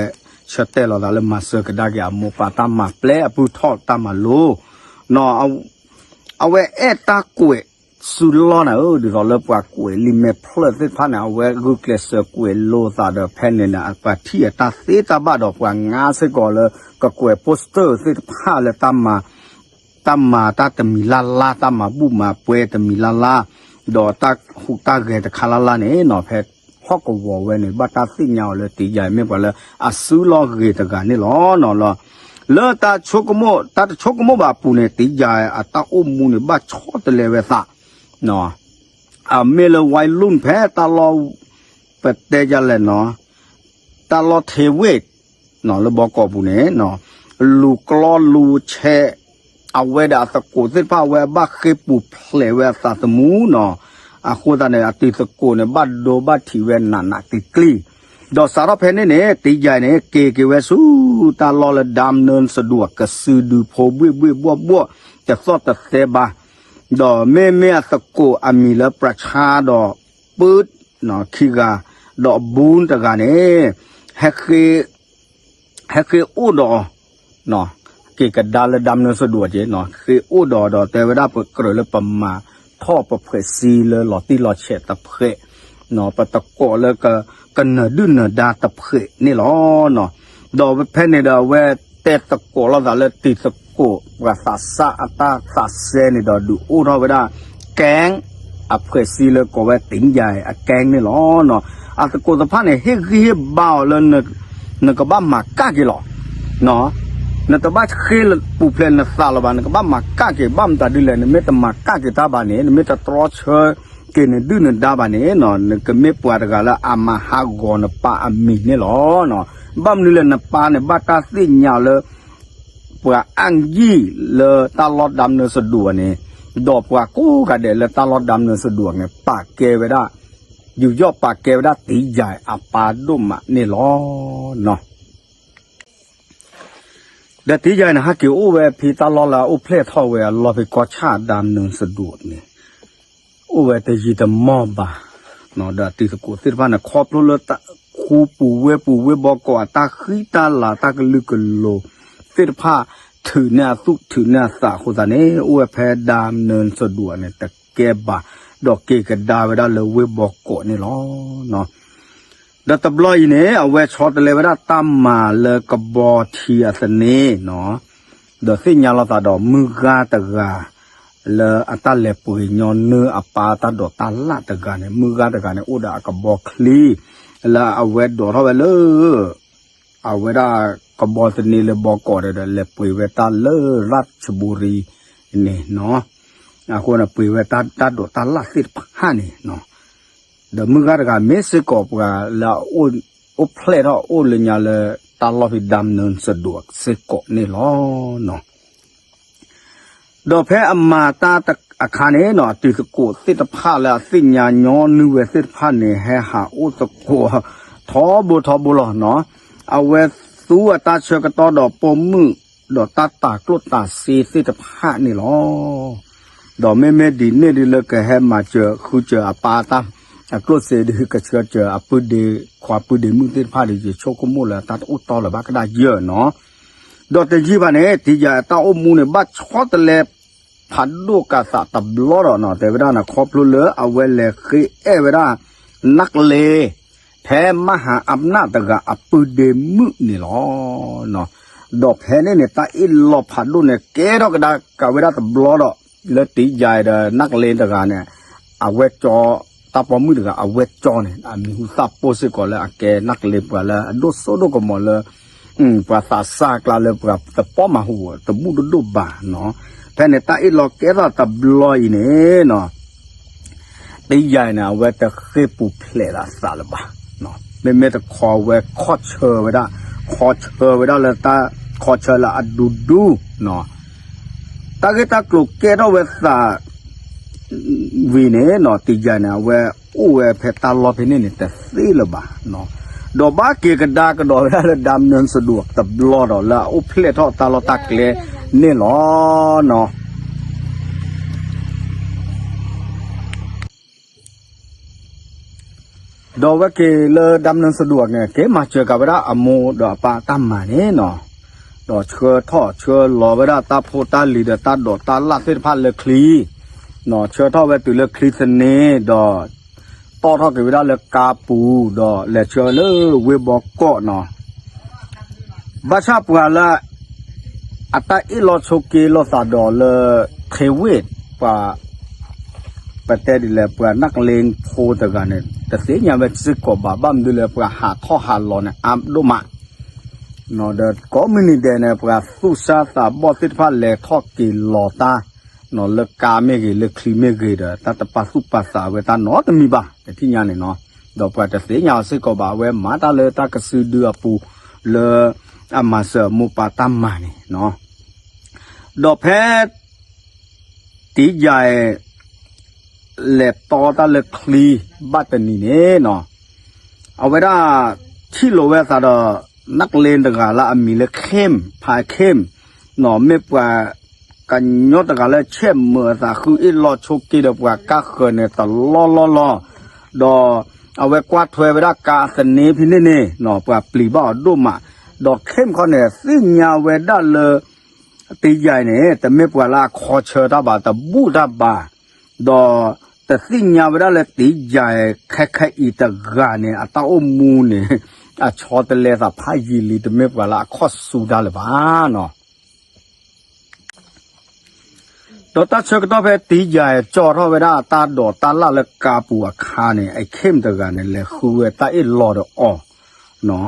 ဆၢတဲာ်လီၤသးလၢမၤစၢၤကဒါက့ၤအမိၢ်ပၢ်တၢ်မၤပျဲအပုၢ်ထီၣ်တၢ်မၤလိ အဝဲအဲၣ်တၢ်ကွဲးစုလီၢ်နၤဧၢ ဒ်သိးလၢပှၤကွဲးလံာ်မဲာ်ဖျၢၣ်သ့ၣ်တဖၣ်န့ၣ် အဝဲဂုာ်ကျဲးစၢးကွဲးလိာ်သးဒီးဖဲန့ၣ်န့ၣ် ပှၤထံၣ်အတၢ်သ့တၢ်ဘၣ်ဒီးပှၤငါစ့ၢ်ကီးလၢ ကကွဲး poster သ့ၣ်တဖၣ်လၢ တၢ်မၤတၢ်တမံၤလၢ်လၢ် တၢ်မၤဘူၣ်မၤပှဲၤတမံၤလၢ်လၢ် ဒီးတၢ်ဟူးတၢ်ဂဲၤတခါလၢ်လၢ်န့ၣ်နီၤ ဖဲဟီၣ်ကဝီၤဝဲန့ၣ် ဘၣ်တၢ်သ့ၣ်ညါအီၤလၢတံယၤမ့ၢ်ပှၤလၢအစုလီၢ်ဂ့ၤတဂၤန့ၣ်လီၤ. လၢတၢ်ဆိကမိၣ် တၢ်တဆိကမိၣ်ဘၣ်အပူၤန့ၣ် တံယၤအတၢ်အိၣ်မူန့ၣ် ဘၣ်ဆီတလဲဝဲသး အမ့ၢ်လၢ ဝဲလုၢ် ဖဲတၢ်လီၢ် ပတဲယလဲၣ်နီၤ တၢ်လီၢ်ထ့ဝ့ၢ် လၢဘီကီးပူၤန့ၣ် လူၤကျီလူၤဆဲး အဝဲဒီးအသကိးသ့ၣ်တဖၣ် အဝဲဘၣ်ဃ့ၢ်ပူၤဖျဲးဝဲအသးသမူနီၤ အဃိသတးန့ၣ် အတံၤသကိးန့ၣ် ဘၣ်ဒိဘၣ်ထံးဝဲနးနးကျံၤကျံၤ ဒီးစးထီၣ်ဖဲန့ၣ်န့ၣ် တံယၤန့ၣ် က့ၤက့ၤဝဲဆူတၢ်လီၢ်လၢ ဒၢမ်နၢၣ်စဒိၣ် ကစုဒုဖိဘှ့ၣ်ဘှ့ၣ်ဘှီၣ်ဘှီၣ် တသီၣ်တသဲဘၣ်, ဒီးမ့မ့ၢ်အသကိးအမံၤလၢ ပြၢဆါဒီး ပုၢ် ခံဂၤ, ဒီးဘူၣ်တဂၤန့ၣ် ဟဲဃ့ ဟဲဃ့အိၣ်ဒီး က့ၤကဒါလၢ ဒၢမ်နၢၣ်စဒိၣ်က့ၤ ဃ့အိၣ်ဒီး ဒီးတဲဝဲဒၣ် ပကြၢးလၢပမၤထီၣ်ပဖှဲးစ့လၢလီၤတံၢ်လီၤဆဲးတဖှဲး, ပတကိးလၢ ကနၢၤဒုၣ်နၢၤဒါတဖှဲးန့ၣ်လီၤ. ဒီးဖဲန့ၣ်ဒီး အဝဲတဲသကိးလိာ်သးလၢ တံၤသကိးပှၤသးစၢ်အတၢ်သးစဲန့ၣ်ဒီး ဒုးအိၣ်ထီၣ်ဝဲဒၣ် ကဲ အဖှဲးစ့လၢကိးဝဲ တံယၤအကဲန့ၣ်လီၤ. အသကိးတဖၣ်န့ၣ် ဟ့ၣ်ဂံၢ်ဟ့ၣ်ဘါအီၤလၢ နကဘၣ်မၤကၣ်က့ၤလီၤ. နတဘၣ်ဃ့ပူၤဖျဲးနသးလၢၤဘၣ်, နကဘၣ်မၤကၣ်က့ၤ, ဘၣ်မတၤဒ်လဲၣ်, နမ့ၢ်တမၤကၣ်က့ၤတၢ်ဘၣ်န့ၣ်, နမ့ၢ်တတြီဆၢက့ၤနဒုၣ်နဒါဘၣ်န့ၣ်, နကမ့ၢ်ပှၤတဂၤလၢအမၤဟးဂီၤနပၢ်အမံၤန့ၣ်လီၤ. ဘၣ်မနုၤလဲၣ်, နပၢ်န့ၣ် ဘၣ်တၢ်သ့ၣ်ညါလၢ ပှၤအၣ်ယံၢ်လၢတၢ်လီၢ် ဒၢမ်နၢၣ်စဒိၣ်န့ၣ်, ဒီးပှၤကိးဂၤဒဲးလၢတၢ်လီၢ် ဒၢမ်နၢၣ်စဒိၣ်န့ၣ် ပာ်ကဲဝဲဒၣ်, ယူးယီၣ်ပာ်ကဲဝဲဒၣ် တံယၤအပၢ်ဒိၣ်မးန့ၣ်လီၤ. ဒီးတံယၤန့ၣ် ဟဲက့ၤအိၣ်ဝဲဖဲတၢ်လီၢ်လၢအအိၣ်ဖျဲၣ်ထီၣ်ဝဲအလီၢ်ဖဲကီၢ်ဆၣ် ဒၢမ်နၢၣ်စဒိၣ်န့ၣ် အိၣ်ဝဲတယံာ်တမီၢ်ဘၣ်, ဒီးတံၤသကိးသ့ၣ်တဖၣ်န့ၣ် ခီဖျိလၢတၢ်ခူပူၤဝ့ၢ်ပူၤ ဝ့ၢ်ဘီကီးအတၢ်ဃံတၢ်လၤ တၢ်ကလုာ်ကလိၤသ့ၣ်တဖၣ် ထုးန့ၢ်အသူၣ်ထုးန့ၢ်အသးအဃိသတးန့ၣ် အိၣ်ဝဲဖဲ ဒၢမ်နၢၣ်စဒိၣ်န့ၣ် တကဲဘၣ်, ဒီးက့ၤကဒါဝဲဒၣ်လၢဝ့ၢ်ဘီကီးန့ၣ်လီၤ. ဒီးတဘျီအံၤန့ၣ် အဝဲဆီတလဲဝဲဒၣ်တၢ်မၤလၢကဘီထံအသန့, ဒီးသ့ၣ်ညါလိာ်သးဒီးမုၢ်ဂၤတဂၤ လၢအတၢ်လဲၤပှ့ၤညီနုၢ်အပၢ်တၢ်ဒိးတၢ်လၣ်တဂၤန့ၣ်, မုၢ်ဂၤတဂၤန့ၣ် အိၣ်ဒီးအကဘီချံ လၢအဝဲဒိးထီၣ်ဝဲလၢ အဝဲဒၣ်ကဘီသန့လၢဘီကီးဒီး လဲၤပှ့ၤဝဲတၢ်လၢရၣ်ၡဘူရံန့ၣ်, အဃိန့ၣ် ပှ့ၤဝဲတၢ်ဒိးတၢ်လၣ်သ့ၣ်တဖၣ်န့ၣ်, ဒီးမုၢ်ဂၤတဂၤမ့ၢ်စ့ၢ်ကီးပှၤလၢ အိၣ်ဖျဲၣ်ထီၣ်အိၣ်လၢညါလၢ တၢ်လီၢ်ဖဲ ဒၢမ်နၢၣ်စဒိၣ်စ့ၢ်ကီးန့ၣ်လီၤ. ဒီးဖဲအမၤတၢ်အခါန့ၣ် တံၤသကိးသ့ၣ်တဖၣ်လၢအသ့ၣ်ညါညီနုၢ်ဝဲသ့ၣ်တဖၣ်န့ၣ် ဟဲဟးအိၣ်သကိး ထီဘိထီဘိလီၤ. အဝဲသူအတၢ်ဆၢကတီၢ်ဒီးပိာ်မုၣ် ဒီးတၢ်တၤကျိၣ်တၤစ့သ့ၣ်တဖၣ်န့ၣ်လီၤ. ဒီးမ့မ့ၢ်ဒ်န့ၣ်ဒ်လၢကဟဲမၤစၢၤဃုစၢၤအပၢ်တၢ်အကျိၣ်စ့ဒီး ကဆှၢစၢၤအပုၢ်ဒ့ခွါပုၢ်ဒ့မုၣ်သ့ၣ်တဖၣ်ဒီး ယဆိကမိၣ်လၢတၢ်တအိၣ်တီလၢၤဘၣ်ကဒါယၢၢ်နီၤ. ဒီးတယံာ်ဘၣ်န့ၣ် တံယၤအတၢ်အိၣ်မူန့ၣ် ဘၣ်ဆီတလဲဖးဒိၣ်ကးသးတဘျီဒီးနီၤ, တဲဝဲဒၣ်န့ၣ် ခီဖျိလၢအဝဲလဲၤဃ့အဲၣ်ဝဲဒၣ် နၢ်ကလ့ ဖဲမဟါအပနၢ်တဂၤအပုၢ်ဒ့မုၣ်န့ၣ်လီၤ. ဒီးဖဲန့ၣ်န့ၣ် တၢ်အ့ၣ်လိာ်ဖးဒိၣ်န့ၣ် ကဲထီၣ်ကဒါက့ၤဝဲဒၣ်တဘျီဒီး လၢတံယၤဒီးနၢ်ကလ့တဂၤန့ၣ် အဝဲၢ်ကၠီ တၢ်ပိာ်မုၣ်တဂၤ အဝဲၢ်ကၠီန့ၣ် အမံၤဟူသၣ်ပိၢ်စ့ၢ်ကီးလၢအကဲနၢ်ကလ့ပှၤလၢအဒိၣ်စိဒိၣ်ကမီၤလၢ ပှၤသးစၢ်ကျါလၢပှၤတပိာ်မၤဟူတဘူၣ်တဒိၣ်ဘၣ်နီၤ. ဖဲန့ၣ်တၢ်အ့ၣ်လိာ်ကဲထီၣ်တဘျီအံၤန့ၣ်နီၤ တံယၤန့ၣ် အဝဲတဃ့ၢ်ပူၤဖျဲးလၢအသးလၢၤဘၣ်. မ့မ့ၢ်တခီဝဲခီၣ်ဆၢဝဲဒၣ်, ခီၣ်ဆၢဝဲဒၣ်လၢတၢ်ခီၣ်ဆၢလၢအဒူဒူနီၤ. တၢ်ဂ့ၢ်တၢ်ကျိၤကဲထီၣ်ဝဲသး ဝံၤန့ၣ်နီၤ တံယၤန့ၣ် အဝဲအိၣ်ဝဲဖဲတၢ်လီၢ်ဖဲန့ၣ်န့ၣ် တသ့လၢၤဘၣ်နီၤ. ဒီးဘၣ်က့ၤကဒါကဒီးဝဲဒၣ်လၢ ဒၢမ်နၢၣ်စဒိၣ်တဘျီဒီး လၢအအိၣ်ဖျဲၣ်ထီၣ်တၢ်လီၢ်တၢ်ကျဲန့ၣ်လီၤနီၤ. ဒီးအဝဲက့ၤလၢ ဒၢမ်နၢၣ်စဒိၣ်န့ၣ် က့ၤမၤစၢၤက့ၤဝဲဒၣ်အမိၢ်ဒီးအပၢ်တၢ်မၤန့ၣ်နီၤ. ဒီးဆှၢထီၣ်ဆှၢလီၤဝဲဒၣ်တၢ်ဖိတၢ်လံၤဒီးတၢ်ဒိးတၢ်လၣ်သ့ၣ်တဖၣ်လၢချံနီၤ, ဆှၢထီၣ်ဝဲတုၤလၢချံသန့ဒီး တီၣ်ထီၣ်က့ၤဝဲဒၣ်လၢကါပူၤ ဒီးလဲၤဆှၢလၢဝ့ၢ်ဘီကီးနီၤ. ဘၣ်ဆၣ်ပှၤလၢ အတၢ်အ့ၣ်လိာ်ဆိးက့လိာ်သးဒီးလၢ ခ့ဝ့ၢ် ပှၤ ပတဲဒ်လဲၣ် ပှၤနၢ်ကလ့ဖိတဂၤန့ၣ် တသ့ၣ်ညါဝဲစ့ၢ်ကီးဘၣ်, ဘၣ်မနုၤလဲၣ် ပှၤဟးထီၣ်ဟးလီၤန့ၣ် အါဒိၣ်မး ဒီးကိးမုၢ်နံၤဒဲးန့ၣ် ပှၤသူၣ်စၢ်သးဘီၣ်သ့ၣ်တဖၣ်လဲၤထီၣ်က့ၤလီၤတၢ် လၢကါမ့ၢ်ဂ့ၤ လၢချံမ့ၢ်ဂ့ၤဒီး တၢ်တပာ်သူၣ်ပာ်သးဝဲတၢ်နီတမံၤဘၣ် တထံၣ်ညါန့ၣ်နီၤ. ဒီးပှၤတသ့ၣ်ညါအီၤစ့ၢ်ကီးဘၣ် အဝဲမၤတၢ်လၢတၢ်ကစုဒုအပူၤ လၢအမၤစၢၤအမိၢ်ပၢ်တၢ်မၤန့ၣ်နီၤ. ဒီးဖဲ တံယၤ လဲၤတီတၢ်လၢချံဘၣ်တနံၤန့ၣ်နီၤ, အဝဲဒၣ် ထံၣ်လိာ်ဝဲအသးဒီး နကလ့တဂၤလၢအမံၤလၢ Kim, ဖါ Kim, နီၢ် မ့ၢ်ပှၤကညီတဂၤလၢဆဲးမုာ်အသး ဃုအ့ၣ်လိာ်ဆိးက့ဒီးပှၤကါဃၢၤန့ၣ်တလီၢ်လီၢ်လီၢ်, ဒီးအဝဲကွၢ်ထွဲဝဲဒၣ်ကါအသန့ဖဲန့ၣ်န့ၣ် ပှၤပျံၤဘၣ်အီၤဒိၣ်မး, ဒီး Kim ခီန့ၣ် သ့ၣ်ညါဝဲဒၣ်လၢ တံယၤအံၤန့ၣ် တမ့ၢ်ပှၤလၢအခီဆၢတၢ်ဘၣ် တဘူၣ်တၢ်ဘၣ်, ဒီးတသ့ၣ်ညါဝဲဒၣ်လၢတံယၤအံၤ ခဲခဲအံၤတဂၤန့ၣ် အတၢ်အိၣ်မူန့ၣ် အဆီတလဲသးဖးယံာ်လံ တမ့ၢ်ပှၤလၢအခီၣ်ဆူတၢ်လၢၤဘၣ်နီၤ. ဒီးတၢ်ဆၢကတီၢ်ဖဲတံယၤအံၤ ကၠီထီၣ်ဝဲဒၣ်အတၢ်ဒိးတၢ်လၢ်လၢကါပူၤအခါန့ၣ် အ Kim တဂၤန့ၣ် လဲၤဃုဝဲတၢ်အ့ၣ်လိာ်ဒီးအီၤ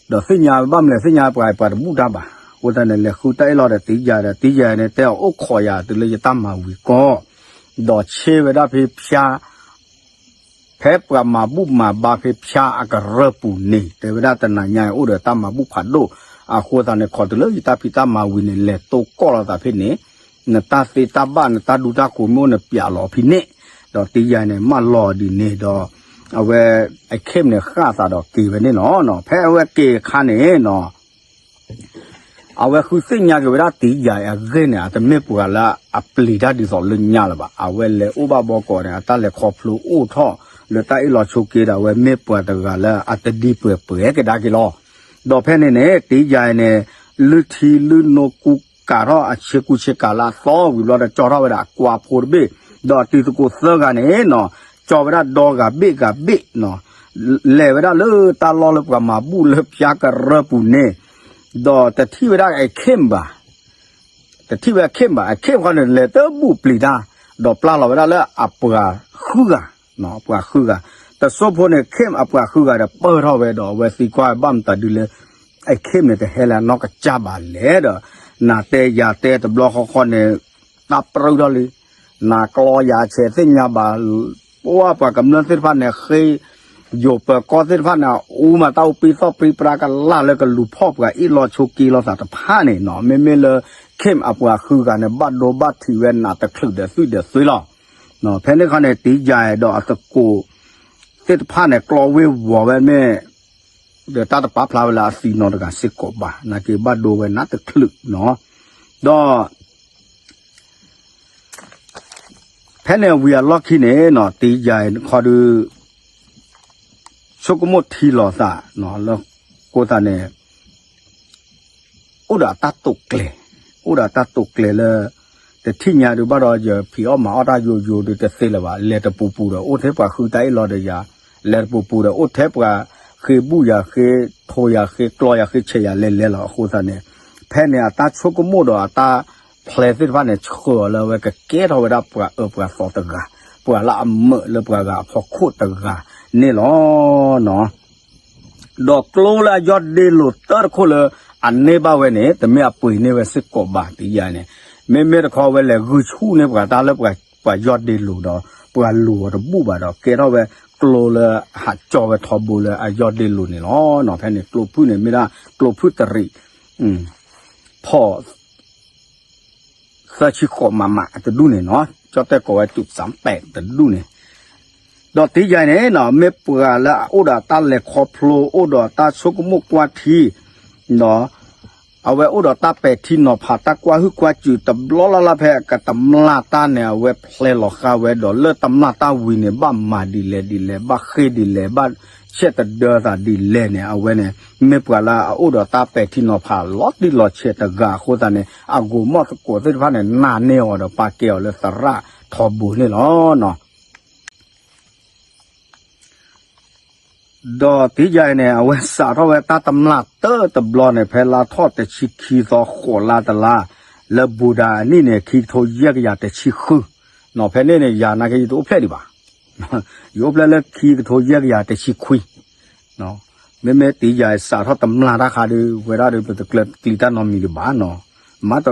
ဒီးသ့ၣ်ညါဘၣ်မလဲၣ် သ့ၣ်ညါပှၤပှၤတဘူၣ်တၢ်ဘၣ်, အဃိသတးန့ၣ် လဲၤဃုတၢ်အ့ၣ်လိာ်ဒီးတံယၤဒီး တံယၤန့ၣ် တဲအီၤအိၣ်ခိးယၤတုၤလၢယတၢ်မၤဝံၤကီၢ်, ဒီးဆ့ဝဲဒၣ်ဖဲဖၠါ ဖဲပှၤမၤဘူၣ်မၤဘါဖဲဖၠါအကရၢၢ်ပူၤန့ၣ် တဲဝဲဒၣ်တနၤညါအံၤအိၣ်ဒီးတၢ်မၤဘူၣ်ဖးဒိၣ်, အဃိသတးန့ၣ် ခိးတုၤလၢယတၢ်ဖံးတၢ်မၤဝံၤန့ၣ် လဲၤတိၢ်ကီၢ်လိာ်သးဖဲန့ၣ်, နတၢ်သ့တၢ်ဘၣ်နတၢ်ဒူတၢ်ဃိၤမ့ၢ်အိၣ်န့ၣ် ပျးလီၤဖဲန့ၣ်, ဒီးတံယၤန့ၣ် မၢလီၤဒ်န့ၣ်ဒီး အဝဲ အ Kim န့ၣ် ဃၣ်သးဒီးက့ၤဝဲန့ၣ်လီၤ. ဖဲအဝဲက့ၤအခါန့ၣ်နီၤ အဝဲဃုသ့ၣ်ညါက့ၤဝဲဒၣ်တံယၤအဂ့ၢ်န့ၣ် အတမ့ၢ်ပှၤလၢအပျံၤတၢ်ဒ်သိးလၢညါလၢၤဘၣ်. အဝဲလဲၤအိၣ်ဘၣ်ဘီကီးန့ၣ် အတၢ်လဲၤခီဖျိအိၣ်ထီၣ်လၢတၢ်အ့ၣ်လိာ်ဆိးက့ဒီး အဝဲမ့ၢ်ပှၤတဂၤလၢအတဒံပှဲၤပှဲၤကဒါက့ၤလီၤ. ဒီးဖဲန့ၣ်န့ၣ် တံယၤအံၤန့ၣ် လုၢ်ထံလုၢ်နိကူကၤထီၣ်အဆ့ကူဆ့ကၤလၢအသီဝံၤဘျီဒီး ကၠီထီၣ်ဝဲဒၣ်အကွါဖိတဘ့ၣ်, ဒီးတံၤသကိးသၢဂၤန့ၣ်နီၤ ကၠီဝဲဒၣ်ဒီဂၤဘ့ၣ်ဂၤဘ့ၣ်နီၤ လဲၤဝဲဒၣ်လၢတၢ်လီၢ်လၢပှၤမၤဘူၣ်လၢဖၠါကရၢၢ်ပူၤန့ၣ်, ဒီးတထံၣ်ဝဲဒၣ်အ Kim ဘၣ်, တထံၣ်ဝဲ Kim ဘၣ်, အ Kim ခီန့ၣ် လဲၤတဘူၣ်ပျံၤတၢ်, ဒီးပျၢ်လီၤဝဲဒၣ်လၢအပှၤဃုဂၤ, ပှၤဃုဂၤ, တစိၢ်ဖိန့ၣ် Kim အပှၤဃုဂၤဒီးပၢၢ်ထီၣ်ဝဲဒီး အဝဲသံကွၢ်ဘၣ်မတၤဒုလၢ အ Kim န့ၣ် တဟဲလၢအနီၢ်ကစၢ်ဘၣ်လဲၣ်ဒီး နၤတဲယၤတဲတဘျီဃီဃီန့ၣ် တၢ်ပြၢထီၣ်လံ နၤကျီယၤဆဲးသ့ၣ်ညါဘၣ်, ပှၤကမျၢၢ်သ့ၣ်တဖၣ်န့ၣ် ဃ့ ယိၤပၢၤကီၢ်သ့ၣ်တဖၣ်န့ၣ် အူမၤတၢ်အိၣ်ပ့ၤသီၣ်ပြံပြါကလၢ်လၢကလူၤဖီၣ်ပှၤအ့ၣ်လိာ်ဆိးက့လိာ်သးတဖၣ်န့ၣ်နီၤ, မ့မ့ၢ်လၢ Kim အပှၤဃုဂၤန့ၣ် ဘၣ်ဒိဘၣ်ထံးဝဲနးတချုးဒီးသွံၣ်ဒီးသွံၣ်လီၤ. ဖဲန့ၣ်ခီန့ၣ် တံယၤဒီးအသကိးသ့ၣ်တဖၣ်န့ၣ် ကျီဝ့ၢ်ဝီၤဝဲမ့ၢ် ဒီးတၢ်တပာ်ဖျါဝဲလၢအသံနီတဂၤစ့ၢ်ကီးဘၣ်, နာ်က့ဘၣ်ဒိဝဲနးတချုးနီၤ, ဒီး ဖဲန့ၣ်ဝံၤအလီၢ်ခံန့ၣ်နီၤ တံယၤခီဒု ဆိကမိၣ်ထံလီၤသး လၢကိသးန့ၣ် အိၣ်ဒီးအတၢ်တိာ်ကျဲၤ, အိၣ်ဒီးအတၢ်တိာ်ကျဲၤလၢ တထံၣ်ညါဒုးဘၣ်ဒီး ယဖံးအီၣ်မၤအီၣ်တၢ်ယိယိဒုးတသ့လၢၤဘၣ်, လဲၤတပူၤပူၤဒီး အိၣ်ထဲပှၤဃုတၢ်အ့ၣ်လိာ်ဒီးယၤ, လဲၤတပူၤပူၤဒီး အိၣ်ထဲပှၤဃ့ဘူၣ်ယၤ ဃ့ထိယၤ ဃ့ကျီယၤ ဃ့ဆဲးယၤလဲၤလဲၤလီၤ. အဃိသတးန့ၣ် ဖဲန့ၣ်အတၢ်ဆိကမိၣ်ဒီးအတၢ်ဖျဲးသ့ၣ်တဖၣ်န့ၣ် ဆှၢအီၤလၢအဝဲကကဲထီၣ်ဝဲဒၣ်ပှၤအၢပှၤသီတဂၤ, ပှၤလၢအမုာ်လၢပှၤဂၤအဖီခိၣ်တဂၤန့ၣ်လီၤ. ဒီးကျိလၢအယီၢ်ဒ့လိာ်တၢ်တခိၣ်လၢအန့ၢ်ဘၣ်ဝဲန့ၣ် တမ့ၢ်အပှ့ၤန့ၢ်ဝဲစ့ၢ်ကီးဘၣ် တံယၤန့ၣ်, မ့မ့ၢ်တခီဝဲလဲၤဂုာ်ဆူၣ်န့ၢ်ပှၤတၢ်လၢပှၤယီၢ်ဒ့လိာ်ဒီး ပှၤလူၤအီၤတဘူၣ်ဘၣ်ဒီး ကဲထီၣ်ဝဲကျိလၢအဟးကၠီဝဲထီဘိလၢအယီၢ်ဒ့လိာ်န့ၣ်လီၤ. ဖဲန့ၣ်ကျိဖုၣ်န့ၣ်မ့ၢ်ဒၣ်ကျိဖုၣ်တရံး ဖီၣ် သၢဆံဃိး မမ တဒူၣ်န့ၣ်နီၤ, ကၠီၣ်တဲၣ်ကိးဝဲ တူးစၣ်ပဲးတဒူၣ်န့ၣ်, ဒီးတံယၤန့ၣ်နီၤ မ့ၢ်ပှၤလၢအအိၣ်ဒီးတၢ်လဲၤခီဖျိ အိၣ်ဒီးတၢ်ဆိကမိၣ်ကွၢ်ထံ ဒီး အဝဲအိၣ်ဒီးတၢ်ပဲာ်ထံနီၤဖး တၢ်ကွၢ်ဟုၣ်ကွၢ်စူၣ်တဘျီလၢ်လၢ် ဖဲကတမျၢ်တၢ်န့ၣ် အဝဲဖျဲးလီၤဃာ်ဝဲဒီး လၢတမျၢ်တၢ်ဝံၤန့ၣ် ဘၣ်မၤဒ်လဲၣ်ဒ်လဲၣ် ဘၣ်ဃ့ၢ်ဒ်လဲၣ် ဘၣ်ဆဲးတဒၢသးဒ်လဲၣ်န့ၣ် အဝဲန့ၣ် မ့ၢ်ပှၤလၢအအိၣ်ဒီးတၢ်ပဲာ်ထံနီၤဖးလီၤတံၢ်လီၤဆဲးတဂၤအဃိသတးန့ၣ် အဂိၤမီၢ်သကိးသ့ၣ်တဖၣ်န့ၣ် နာ်န့ၢ်အီၤဒီးပာ်ကဲအီၤလၢသရၣ်ထီဘိန့ၣ်လီၤ. ဒီးတံယၤအံၤန့ၣ် အဝဲစးထီၣ်ဝဲတၢ်တမျၢ်တၢ်တဘျီန့ၣ် ဖဲလါထီၣ်တဆံခံသီ ဃိးလါတလါ လၢဘူးဒၤအနံၣ်န့ၣ် ခံကထိယဲၢ်ကယၤတဆံဃု, ဖဲန့ၣ်န့ၣ် ယၤနာ်က့ ယတအိၣ်ဖျဲၣ်ဒံးဘၣ်, ယအိၣ်ဖျဲၣ်လၢခံကထိယဲၢ်ကယၤတဆံခွံ, မ့မ့ၢ်တံယၤအံၤစးထီၣ်တမျၢ်တၢ်ခါဒုး ဝဲဒၣ်ဒီး ပတကျၢၤကျံၤတၢ်နီတမံၤဒံးဘၣ်နီၤ, မ့တ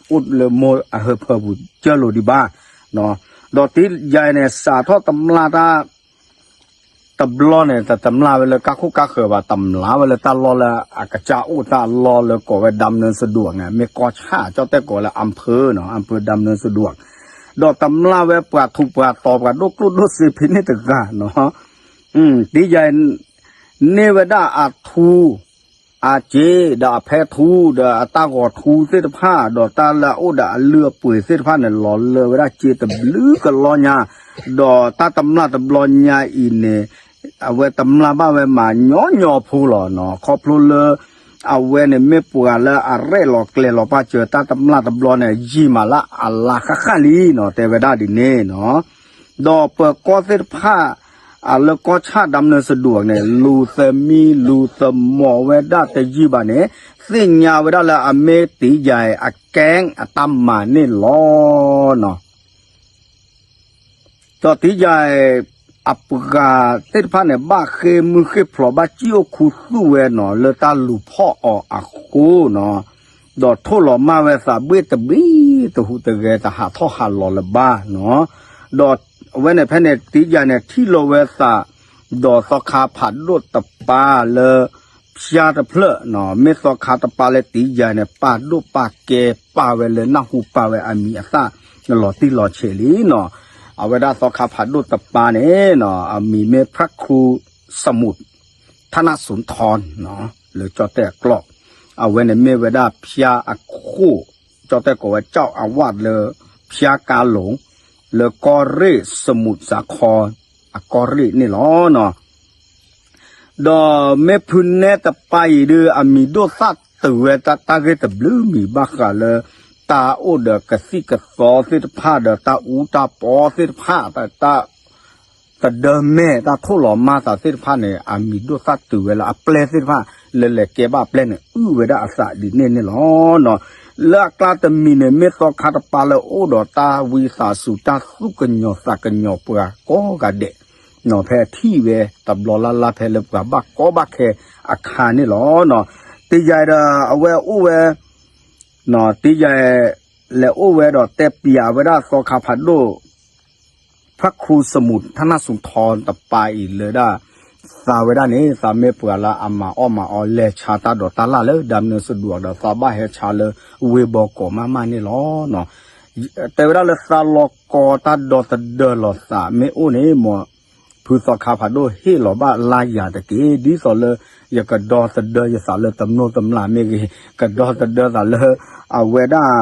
အိၣ်လၢမိၢ်အဟၢဖၢပူၤကၢလိာ်ဒံးဘၣ်, ဒီးတံယၤအံၤန့ၣ် စးထီၣ်တမျၢ်တၢ် တဘျီန့ၣ် တတမျၢ်ဝဲလၢကါခိၣ်ကါဃၢၤဘၣ်, တမျၢ်ဝဲလၢတၢ်လီၢ်လၢအကစၢ်အိၣ်တၢ်လီၢ်လၢကိးဝဲ ဒၢမ်းနၢစဒိၣ်န့ၣ် မ့ၢ်ကီၢ်ဆၣ် ကၠီၣ်တဲၣ်ကိးလၢ အၣ်ဖၢနီၤ, အၣ်ဖၢ ဒၢမ်းနၢစဒိၣ်, ဒီးတမျၢ်ဝဲပှၤထူးပှၤတီၤ ပှၤဒိၣ်ကျိၣ်ဒိၣ်စ့ဖဲန့ၣ်တဂၤနီၤ, တံယၤအံၤ န့ၢ်ဝဲဒၣ်အထူ အစ့ ဒီးအဖဲထူ ဒီးအတၢ်ဂီၤထူသ့ၣ်တဖၣ် ဒီးတၢ်လၢအအိၣ်ဒီးအလုၢ်အပှ့ၤသ့ၣ်တဖၣ်န့ၣ် လီၤလၢဝဲဒၣ်စ့တဘျုးကလီညါ, ဒီးတၢ်တမျၢ်တဘျီညါအံၤန့ၣ် အဝဲတမျၢ်ဘၣ်ဝဲမးညီညီဖိလီၤနီၤ. ခီဖျိလၢ အဝဲန့ၣ်မ့ၢ်ပှၤလၢအရဲၣ်လီၤကျဲၤလီၤပာ်စၢၤတၢ်တမျၢ်တဘျီန့ၣ် ယံာ်မးလၢအလါဃၣ်ဃၣ်လံနီၤ တဲဝဲဒၣ်ဒ်န့ၣ်နီၤ. ဒီးပၢၤကီၢ်သ့ၣ်တဖၣ် အလၢကီၢ်ဆၣ်ဒၢမနုၤစဒိၣ်န့ၣ် လူၤသမံ လူၤသမီၤဝဲဒၣ်တယံာ်ဘၣ်န့ၣ် သ့ၣ်ညါဝဲဒၣ်လၢအမ့ၢ်တံယၤအကဲအတၢ်မၤန့ၣ်လီၤနီၤ. ဒီးတံယၤအပှၤသ့ၣ်တဖၣ်န့ၣ် ဘၣ်ဃ့ၢ်မုၢ်ဃ့ၢ်ဖျိး ဘၣ်စံၣ်အိၣ်ခူသူၣ်ဝဲနီၤ လၢတၢ်လူၤဖီၣ်အီၤအဃိနီၤ, ဒီးထိၣ်လီၤမၢ်ဝဲသးဘှ့ၣ်တဘ့ၣ် တဟူးတဂဲၤ တဟးထီၣ်ဟးလီၤလၢၤဘၣ်နီၤ. ဒီးအဝဲန့ၣ်ဖဲန့ၣ် တံယၤန့ၣ် ထံၣ်လီၤဝဲသး ဒီးသီခါဖးဒိၣ်တပၤလၢ ဖၠါတဖျၢၣ်နီၤ, မ့ၢ်သီခါတပၤလၢတံယၤန့ၣ် ပာ်ဒိၣ်ပာ်ကဲပာ်ဝဲလၢနၢ်ဟူပာ်ဝဲအမံၤအသၣ် လီၤတံၢ်လီၤဆဲးလံနီၤ. အဝဲဒၣ်သီခါဖးဒိၣ်တပၤန့ၣ်နီၤ အမံၤမ့ၢ် พระครูสมุทรธนสุนทร လၢကၠီၣ်တဲၣ်အကျိာ်, အဝဲန့ၣ်မ့ၢ်ဝဲဒၣ်ဖၠါအခိၣ်, ကၠီၣ်တဲၣ်ကိးဝဲ เจ้าอาวาส လၢဖၠါကါလိၤ လၢကီၢ်ရ့ၣ် สมุทรสาคร အကီၢ်ရ့ၣ်န့ၣ်လီၤနီၤ. ဒီးမ့ၢ်ဖုနဲတပၤအံၤဒုး အမံၤဒိၣ်သၣ်တုၤဝဲတၢ်ဂ့ၢ်တဘျုးမံၤ ဘၣ်ဃးလၢ တၢ်အိၣ်ဒီးကသံၣ်ကသီသ့ၣ်တဖၣ် ဒီးတၢ်အူတၢ်ပီသ့ၣ်တဖၣ် ဒီးတၢ် သဒၢမဲာ် တၢ်ထိၣ်လီၤမၢ်သးသ့ၣ်တဖၣ်န့ၣ် အမံၤဒိၣ်သၣ်တုၤဝဲလၢအပျဲၢ်သ့ၣ်တဖၣ် လၢလဲၤကဲဘၣ်အပျဲၢ်န့ၣ် အုၣ်ဝဲဒၣ်အသးဒ်န့ၣ်န့ၣ်လီၤ. လၢအကျါတမံၤန့ၣ် မ့ၢ်သီခါတပၤလၢအိၣ်ဒီးတၢ်ဝံသးစူၤ တၢ်သူၣ်ကညီၤသးကညီၤပှၤကိးဂၤဒဲး, ဖဲအထံၣ်ဝဲတဘျီလၢ်လၢ်ဖဲလၢပှၤဘၣ်ကီဘၣ်ခဲအခါန့ၣ်လီၤ. တံယၤဒီးအဝဲအိၣ်ဝဲ တံယၤ လဲၤအိၣ်ဝဲဒီးတဲပၠးဝဲဒၣ်သီခါဖးဒိၣ် พระครูสมุทรธนสุนทร တပၤအံၤလၢဒၣ် သးဝဲဒၣ်န့ၣ် သးမ့ၢ်ပှၤလၢအမၤအီၣ်မၤအီလဲၤဆါတၢ်ဒိးတၢ်လၢ်လၢ ဒၢမနုၤစဒိၣ်ဒီး သးဘၣ်ဟဲဆါလၢဝ့ၢ်ဘီကီးမးမးန့ၣ်လီၤ. တဲဝဲဒၣ်လၢသးလီၤကီတၢ်ဒီသဒၢလီၤသးမ့ၢ်အိၣ်န့ၣ် မ်ဖုသီခါဖးဒိၣ်ဟ့ၣ်လီၤဘၣ်လါယၤတက့ၢ်. ဒ်သိးလၢ ယကဒီသဒၢယသးလၢတမျိၢ်တမျာ်မ့ၢ်ဂ့ၤ, ကဒီသဒၢသးလၢ အဝဲဒၣ်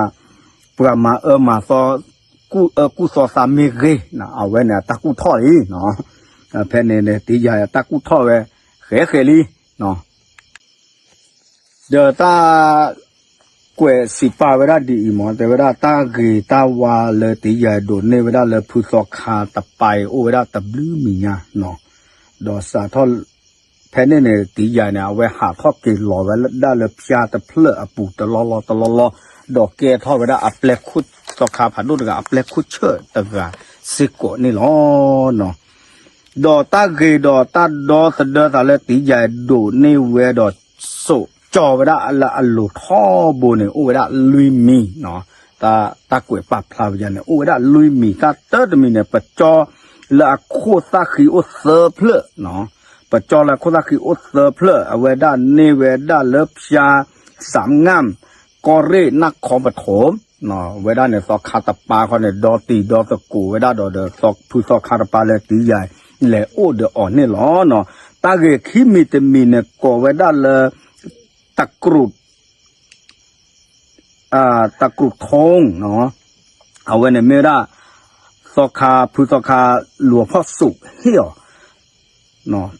ပှၤမၤအၢမၤသီ ကူၣ်အၢကူၣ်သီသးမ့ၢ်ဂ့ၤ, အဝဲန့ၣ်အတၢ်ကူၣ်ထီၣ်လံ. ဖဲန့ၣ်န့ၣ် တံယၤအတၢ်ကူၣ်ထီၣ်ဝဲ ဃဲးဃဲးလံ. ဒီးတၢ် ကွဲးစံးပာ်ဝဲဒၣ်ဒ်အံၤမ့ၢ် တဲဝဲဒၣ်တၢ်ဂ့ၤတၢ်ဝါလၢတံယၤဒိးန့ၢ်ဝဲဒၣ်လၢဖုသီခါတပၤအံၤ အိၣ်ဝဲဒၣ်တဘျုးမံၤညါနီၤ, ဒီးစးထီၣ် ဖဲန့ၣ်န့ၣ် တံယၤန့ၣ် အဝဲဟးထီၣ်က့ၤလီၤဝဲဒၣ်လၢဖၠါတဖျၢၣ်အပူၤတလီၢ်လီၢ်တလီၢ်လီၢ်, ဒီးကဲထီၣ်ဝဲဒၣ်အပျဲၢ်ခိၣ် သီခါဖးဒိၣ်တဂၤ အပျဲၢ်ခိၣ်ဆၢၣ်တဂၤစ့ၢ်ကီးန့ၣ်လီၤ. ဒီးတၢ်ဂ့ၤဒီးတၢ်ဒီသဒၢသးလၢတံယၤဒိးန့ၢ်ဝဲဒီး စိာ်ကၠီဝဲဒၣ်လၢအလိၤထီဘိန့ၣ် အိၣ်ဝဲဒၣ်လွံၢ်မံၤ, တၢ်ကွဲးပာ်ဖျါဝဲန့ၣ် အိၣ်ဝဲဒၣ်လွံၢ်မံၤ. တၢ်တၢတမံၤန့ၣ် ပကၠီလၢအခိၣ်သၣ်ဃံအိၣ်သၢဖျၢၣ်, ပကၠီလၢအခိၣ်သၣ်ဃံအိၣ်သၢဖျၢၣ် အဝဲဒၣ်န့ၢ်ဝဲဒၣ်လၢဖၠါ စၣ်ငၢမ်ၣ် ကီၢ်ရ့ၣ် နၢ်ခီပထိၣ် ဝဲဒၣ်န့ၣ် သီခါတပၤခီန့ၣ် ဒီတံၤဒီသကိးဝဲဒၣ်ဒီး ဒီးဖုသီခါတပၤလၢတံယၤ လဲၤအိၣ်ဒီးအီၤန့ၣ်လီၤ. တၢ်ဂ့ၢ်ခံမံၤတမံၤန့ၣ် ကိးဝဲဒၣ်လၢ တကြူး တကြူးထိၣ် အဝဲန့ၣ်မ့ၢ်ဝဲဒၣ် သီခါ ဖုသီခါ လူၤဖီၣ်စူးဟ့ၣ်အီၤ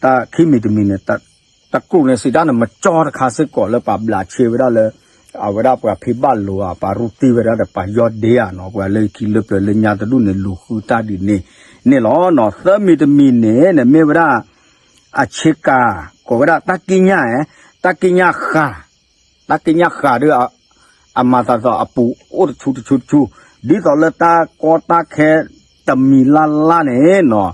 တၢ်ခံမံၤတမံၤန့ၣ် တကြူးန့ၣ် စံးတၢ်န့ၣ် မကၠီတခါစ့ၢ်ကီးလၢပှၤဘျးဆ့ဝဲဒၣ်လၢ အဝဲဒၣ်ပှၤဖံးဘၣ်လိာ်ဧါ ပှၤရူတံၢ်ဝဲဒၣ်ဒီးပှၤယီၢ်ဒ့ဧါနီၤ ပှၤလၢခံလၢပျၢၤလၢညါတဒူၣ်န့ၣ်လူၤဃုတၢ်ဒ်န့ၣ်န့ၣ်လီၤ. သၢမံၤတမံၤန့ၣ် န့ၣ်မ့ၢ်ဝဲဒၣ် အဆ့ကၤ ကိးဝဲဒၣ်တၢ်ကံးညာ် တၢ်ကံးညာ်ဃာ် တၢ်ကံးညာ်ဃာ်ဒီး အမၤသးဒ်သိးအပူၤအိၣ်တဆူတဆူတဆူ ဒ်သိးလၢတၢ်ကီတၢ်ခဲတမံၤလၢ်လၢ်န့ၣ်နီၤ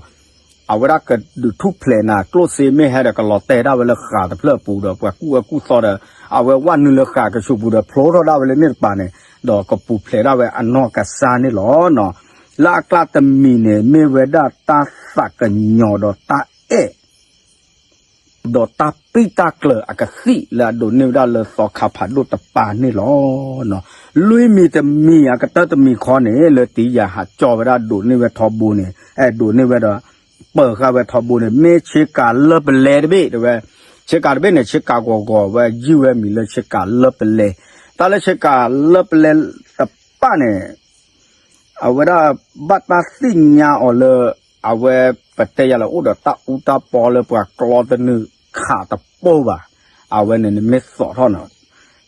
အဝဲဒၣ်ကဒုးထူၣ်ဖျဲးနၤ ကျိၣ်စ့မ့ၢ်ဟဲဒီးကလီၤတဲာ်ဒၣ်ဝဲလၢဃာ်တဖျၢၣ်အပူၤဒီး ပှၤကူၣ်အၢကူၣ်သီဒီး အဝဲဝဲနုာ်လၢဃာ်ကဆူးပူၤဒီး ဖျိထီၣ်ဒၣ်ဝဲလၢန့ၣ်တပၤန့ၣ် ဒီးကပူၤဖျဲးဒၣ်ဝဲအနီၢ်ကစၢ်န့ၣ်လီၤ. လၢအကျါတမံၤန့ၣ် မ့ၢ်ဝဲဒၣ်တၢ်သးကညီၤဒီးတၢ်အဲၣ် ဒီးတၢ်ပံၢ်တၢ်ကျၢၤအကသံၣ်လၢအဒိးန့ၢ်ဝဲဒၣ်လၢသီခါဖးဒိၣ်တပၤန့ၣ်လီၤ. လွံၢ်မံၤတမံၤအကတၢၢ်တမံၤခီန့ၣ် လၢတံယၤဟးကၠီဝဲဒၣ်ဒိးန့ၢ်ဝဲထီဘိန့ၣ် အဲၣ်ဒိးန့ၢ်ဝဲဒီး ပၢၤဃာ်ဝဲထီဘိန့ၣ် မ့ၢ်ဆ့ကၤလၢပလဲတဘ့ၣ်တဲဝဲ ဆ့ကၤတဘ့ၣ်န့ၣ် ဆ့ကၤဂီၤဂီၤ ဝဲယုၢ်ဝဲမံၤလၢဆ့ကၤလၢပလဲၤ, တၢ်လၢဆ့ကၤလၢပလဲၤတပၣ်န့ၣ် အဝဲဒၣ်ဘၣ်တၢ်သ့ၣ်ညါအီၤလၢ အဝဲပတဲယၤလၢအိၣ်ဒီးတၢ်အူတၢ်ပီလၢပှၤကျီတနုာ်ခးတပိၢ်ဘၣ်, အဝဲန့ၣ်နမ့ၢ်သိးထီၣ်နီၤ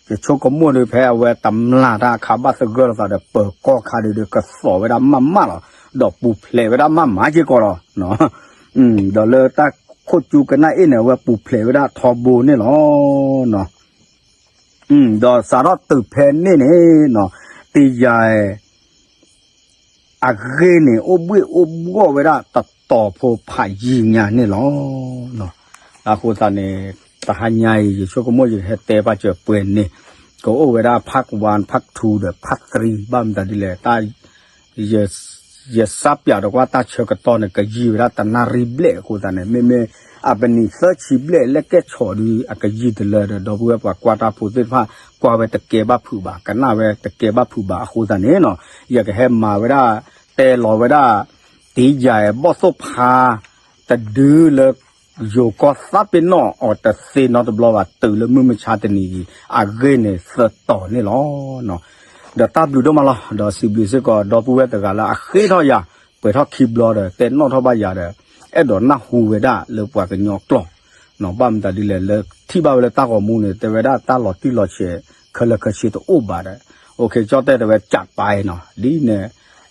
ယဆိကမိၣ်ဒုးဖဲအဝဲတမျၢ်တၢ်အခါဘၣ်သဂၢၢ်လိာ်သးဒီး ပၢၤကီၢ်ခါဒုးဒီး ကသိးဝဲဒၣ်မးမးလီၤ, ဒီးပူၤဖျဲးဝဲဒၣ်မးမးက့ၤကီးလီၤ. ဒီးလၢတၢ်ခိၣ်ကၠူကနၣ်အ့ၣ်န့ၣ် အဝဲပူၤဖျဲးဝဲဒၣ်ထီဘိန့ၣ်လီၤ. ဒီးစးထီၣ်တုၤဖဲန့ၣ်န့ၣ်နီၤ တယၤ အဂ့ၢ်န့ၣ် အိၣ်ဘှ့ၣ်အိၣ်ဘှီၣ်ဝဲဒၣ်တတီၤဖိဖးယံၤညါန့ၣ်လီၤ. အဃိသတးန့ၣ် တဟါညါအံၤ ယဆိကမိၣ်ယကဟဲတဲပာ်စၢၤပှဲၤန့ၣ် ကအိၣ်ဝဲဒၣ် part one, part two ဒီး part three ဘၣ်မတၤဒ်လဲၣ် တၢ် ယစးပၠးဒီးကွၢ်တၢ်ဆၢကတီၢ်န့ၣ် ကယံာ်ဝဲဒၣ်တနၣ်ရံၣ်ဘျဲၣ်အဃိသတးန့ၣ် မ့မ့ၢ်အပနံၣ်သၢဆံဘျဲၣ် လဲၣ်ကဲၣ်ဆိးဒုး အကယံာ်တလၢဒီး ဒီပုၢ်ဝဲၢ်ပှၤကွၢ်တၢ်ဖိသ့ၣ်တဖၣ် ကွၢ်ဝဲတကဲဘၣ်ဖုးဘၣ် ကနၣ်ဝဲတကဲဘၣ်ဖုးဘၣ်အဃိသတးန့ၣ်နီၤ ယကဟဲမၤဝဲဒၣ် တဲလီၤဝဲဒၣ် တယၤဘီၣ်သိၣ်ဖါ တဒုလၢ ယိၤကီၢ်သးပ့ၤနီၣ်အီၤတသ့နီတဘျီဘၣ် တုၤလၢမုၢ်မဆါတနံၤအံၤ အဂ့ၢ်န့ၣ်သၢတီၤန့ၣ်လီၤ. ဒီးတၢ်ဘျုးဒိၣ်မးလီၤ ဒီးစံးဘျုးစ့ၢ်ကီး ဒီပုၢ်ဝဲၢ်တဂၤလၢအဃ့ထီၣ်ယၤ ပှဲၤထီၣ်ခံဘျီဒီး တဲနီၣ်ထီၣ်ဘၣ်ယၤဒီး အဲၣ်ဒိးနၢ်ဟူဝဲဒၣ်လၢပှၤကညီကျိာ် ဘၣ်မတၤဒ်လဲၣ်လၢထံၣ်ဘၣ်ဝဲလၢတၢ်ဂီၤမူန့ၣ် တဲဝဲဒၣ်တၢ်လီၤတံၢ်လီၤဆဲး ခဲလၢာ်ခဲဆ့တအိၣ်ဘၣ်ဒီး အိၣ်ခ့ကၠီတဲတဲဝဲ ကးပၢ်နီၤ ဒ်န့ၣ်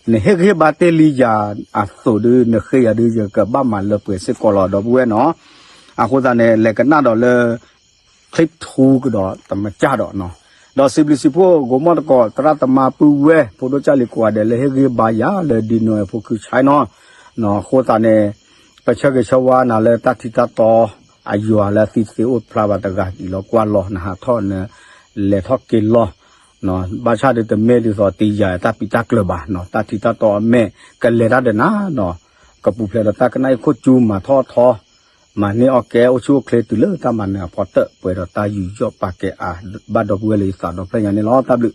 နဟ့ၣ်ဂံၢ်ဟ့ၣ်ဘါတ့ၢ်လံယၤအသိးဒီး နဃ့ယၤဒုး ယကဘၣ်မၤလၢပှဲၤစ့ၢ်ကီးလီၤ ဒီပုၢ်ဝဲၢ်နီၤ အဃိသတးန့ၣ် လဲၤကနၣ်ဒီးလၢ clip two ကဒီးတမကၢ်ဒီးနီၤ ဒီးစံးဘျုးစံးဖှိၣ် ဂိၤမီၣ်တကိး သရၣ်သမါပုၢ်ဝဲၢ် ဖိဒိၣ်ကၢ်လံၤကိးဂၤဒဲးလၢဟ့ၣ်ဂံၢ်ဘါယၤလၢဒ်နီၤ ဖိခုၣ်ဆါနီၤ အဃိသတးန့ၣ် ပဆၢဂ့ၤဆၢဝါနၤလၢတၢ်ထံတၢ်တီ အယွၤလၢအသံသ့အိၣ်ဖျါဘၣ်တဂၤအံၤလီၤ ကွၢ်လီၤနဟးထီၣ်န လဲၤထီၣ်က့ၤလီၤ ဘၣ်ဆၣ်ဒုးတမ့ၢ်ဒ်သိးတယၤတၢ်ပံးတၢ်ကျၢၤဘၣ်နီၤ တၢ်ထံတၢ်တီအမဲာ် ကလဲၤတၢ်ဒီးနၤနီၤ ကပူၤဖျဲးဒီးတၢ်ကနၣ်အ့ၣ်ခိၣ်ကၠူမၤထီၣ်ထီ မၤန့ၢ်အီၣ်ကဲ အိၣ်ဆူၣ်အိၣ်ချ့တုၤလၢတၢ်မၤနၢၤအဖီတၢၣ် ပှဲၤဒီးတၢ်ယူးယီၣ်ပာ်ကဲအါ ဘၣ်ဒီပုၢ်ဝဲၢ်လၢယသးဒီဖျၢၣ်ညါန့ၣ်လီၤ တၢ်ဘျုး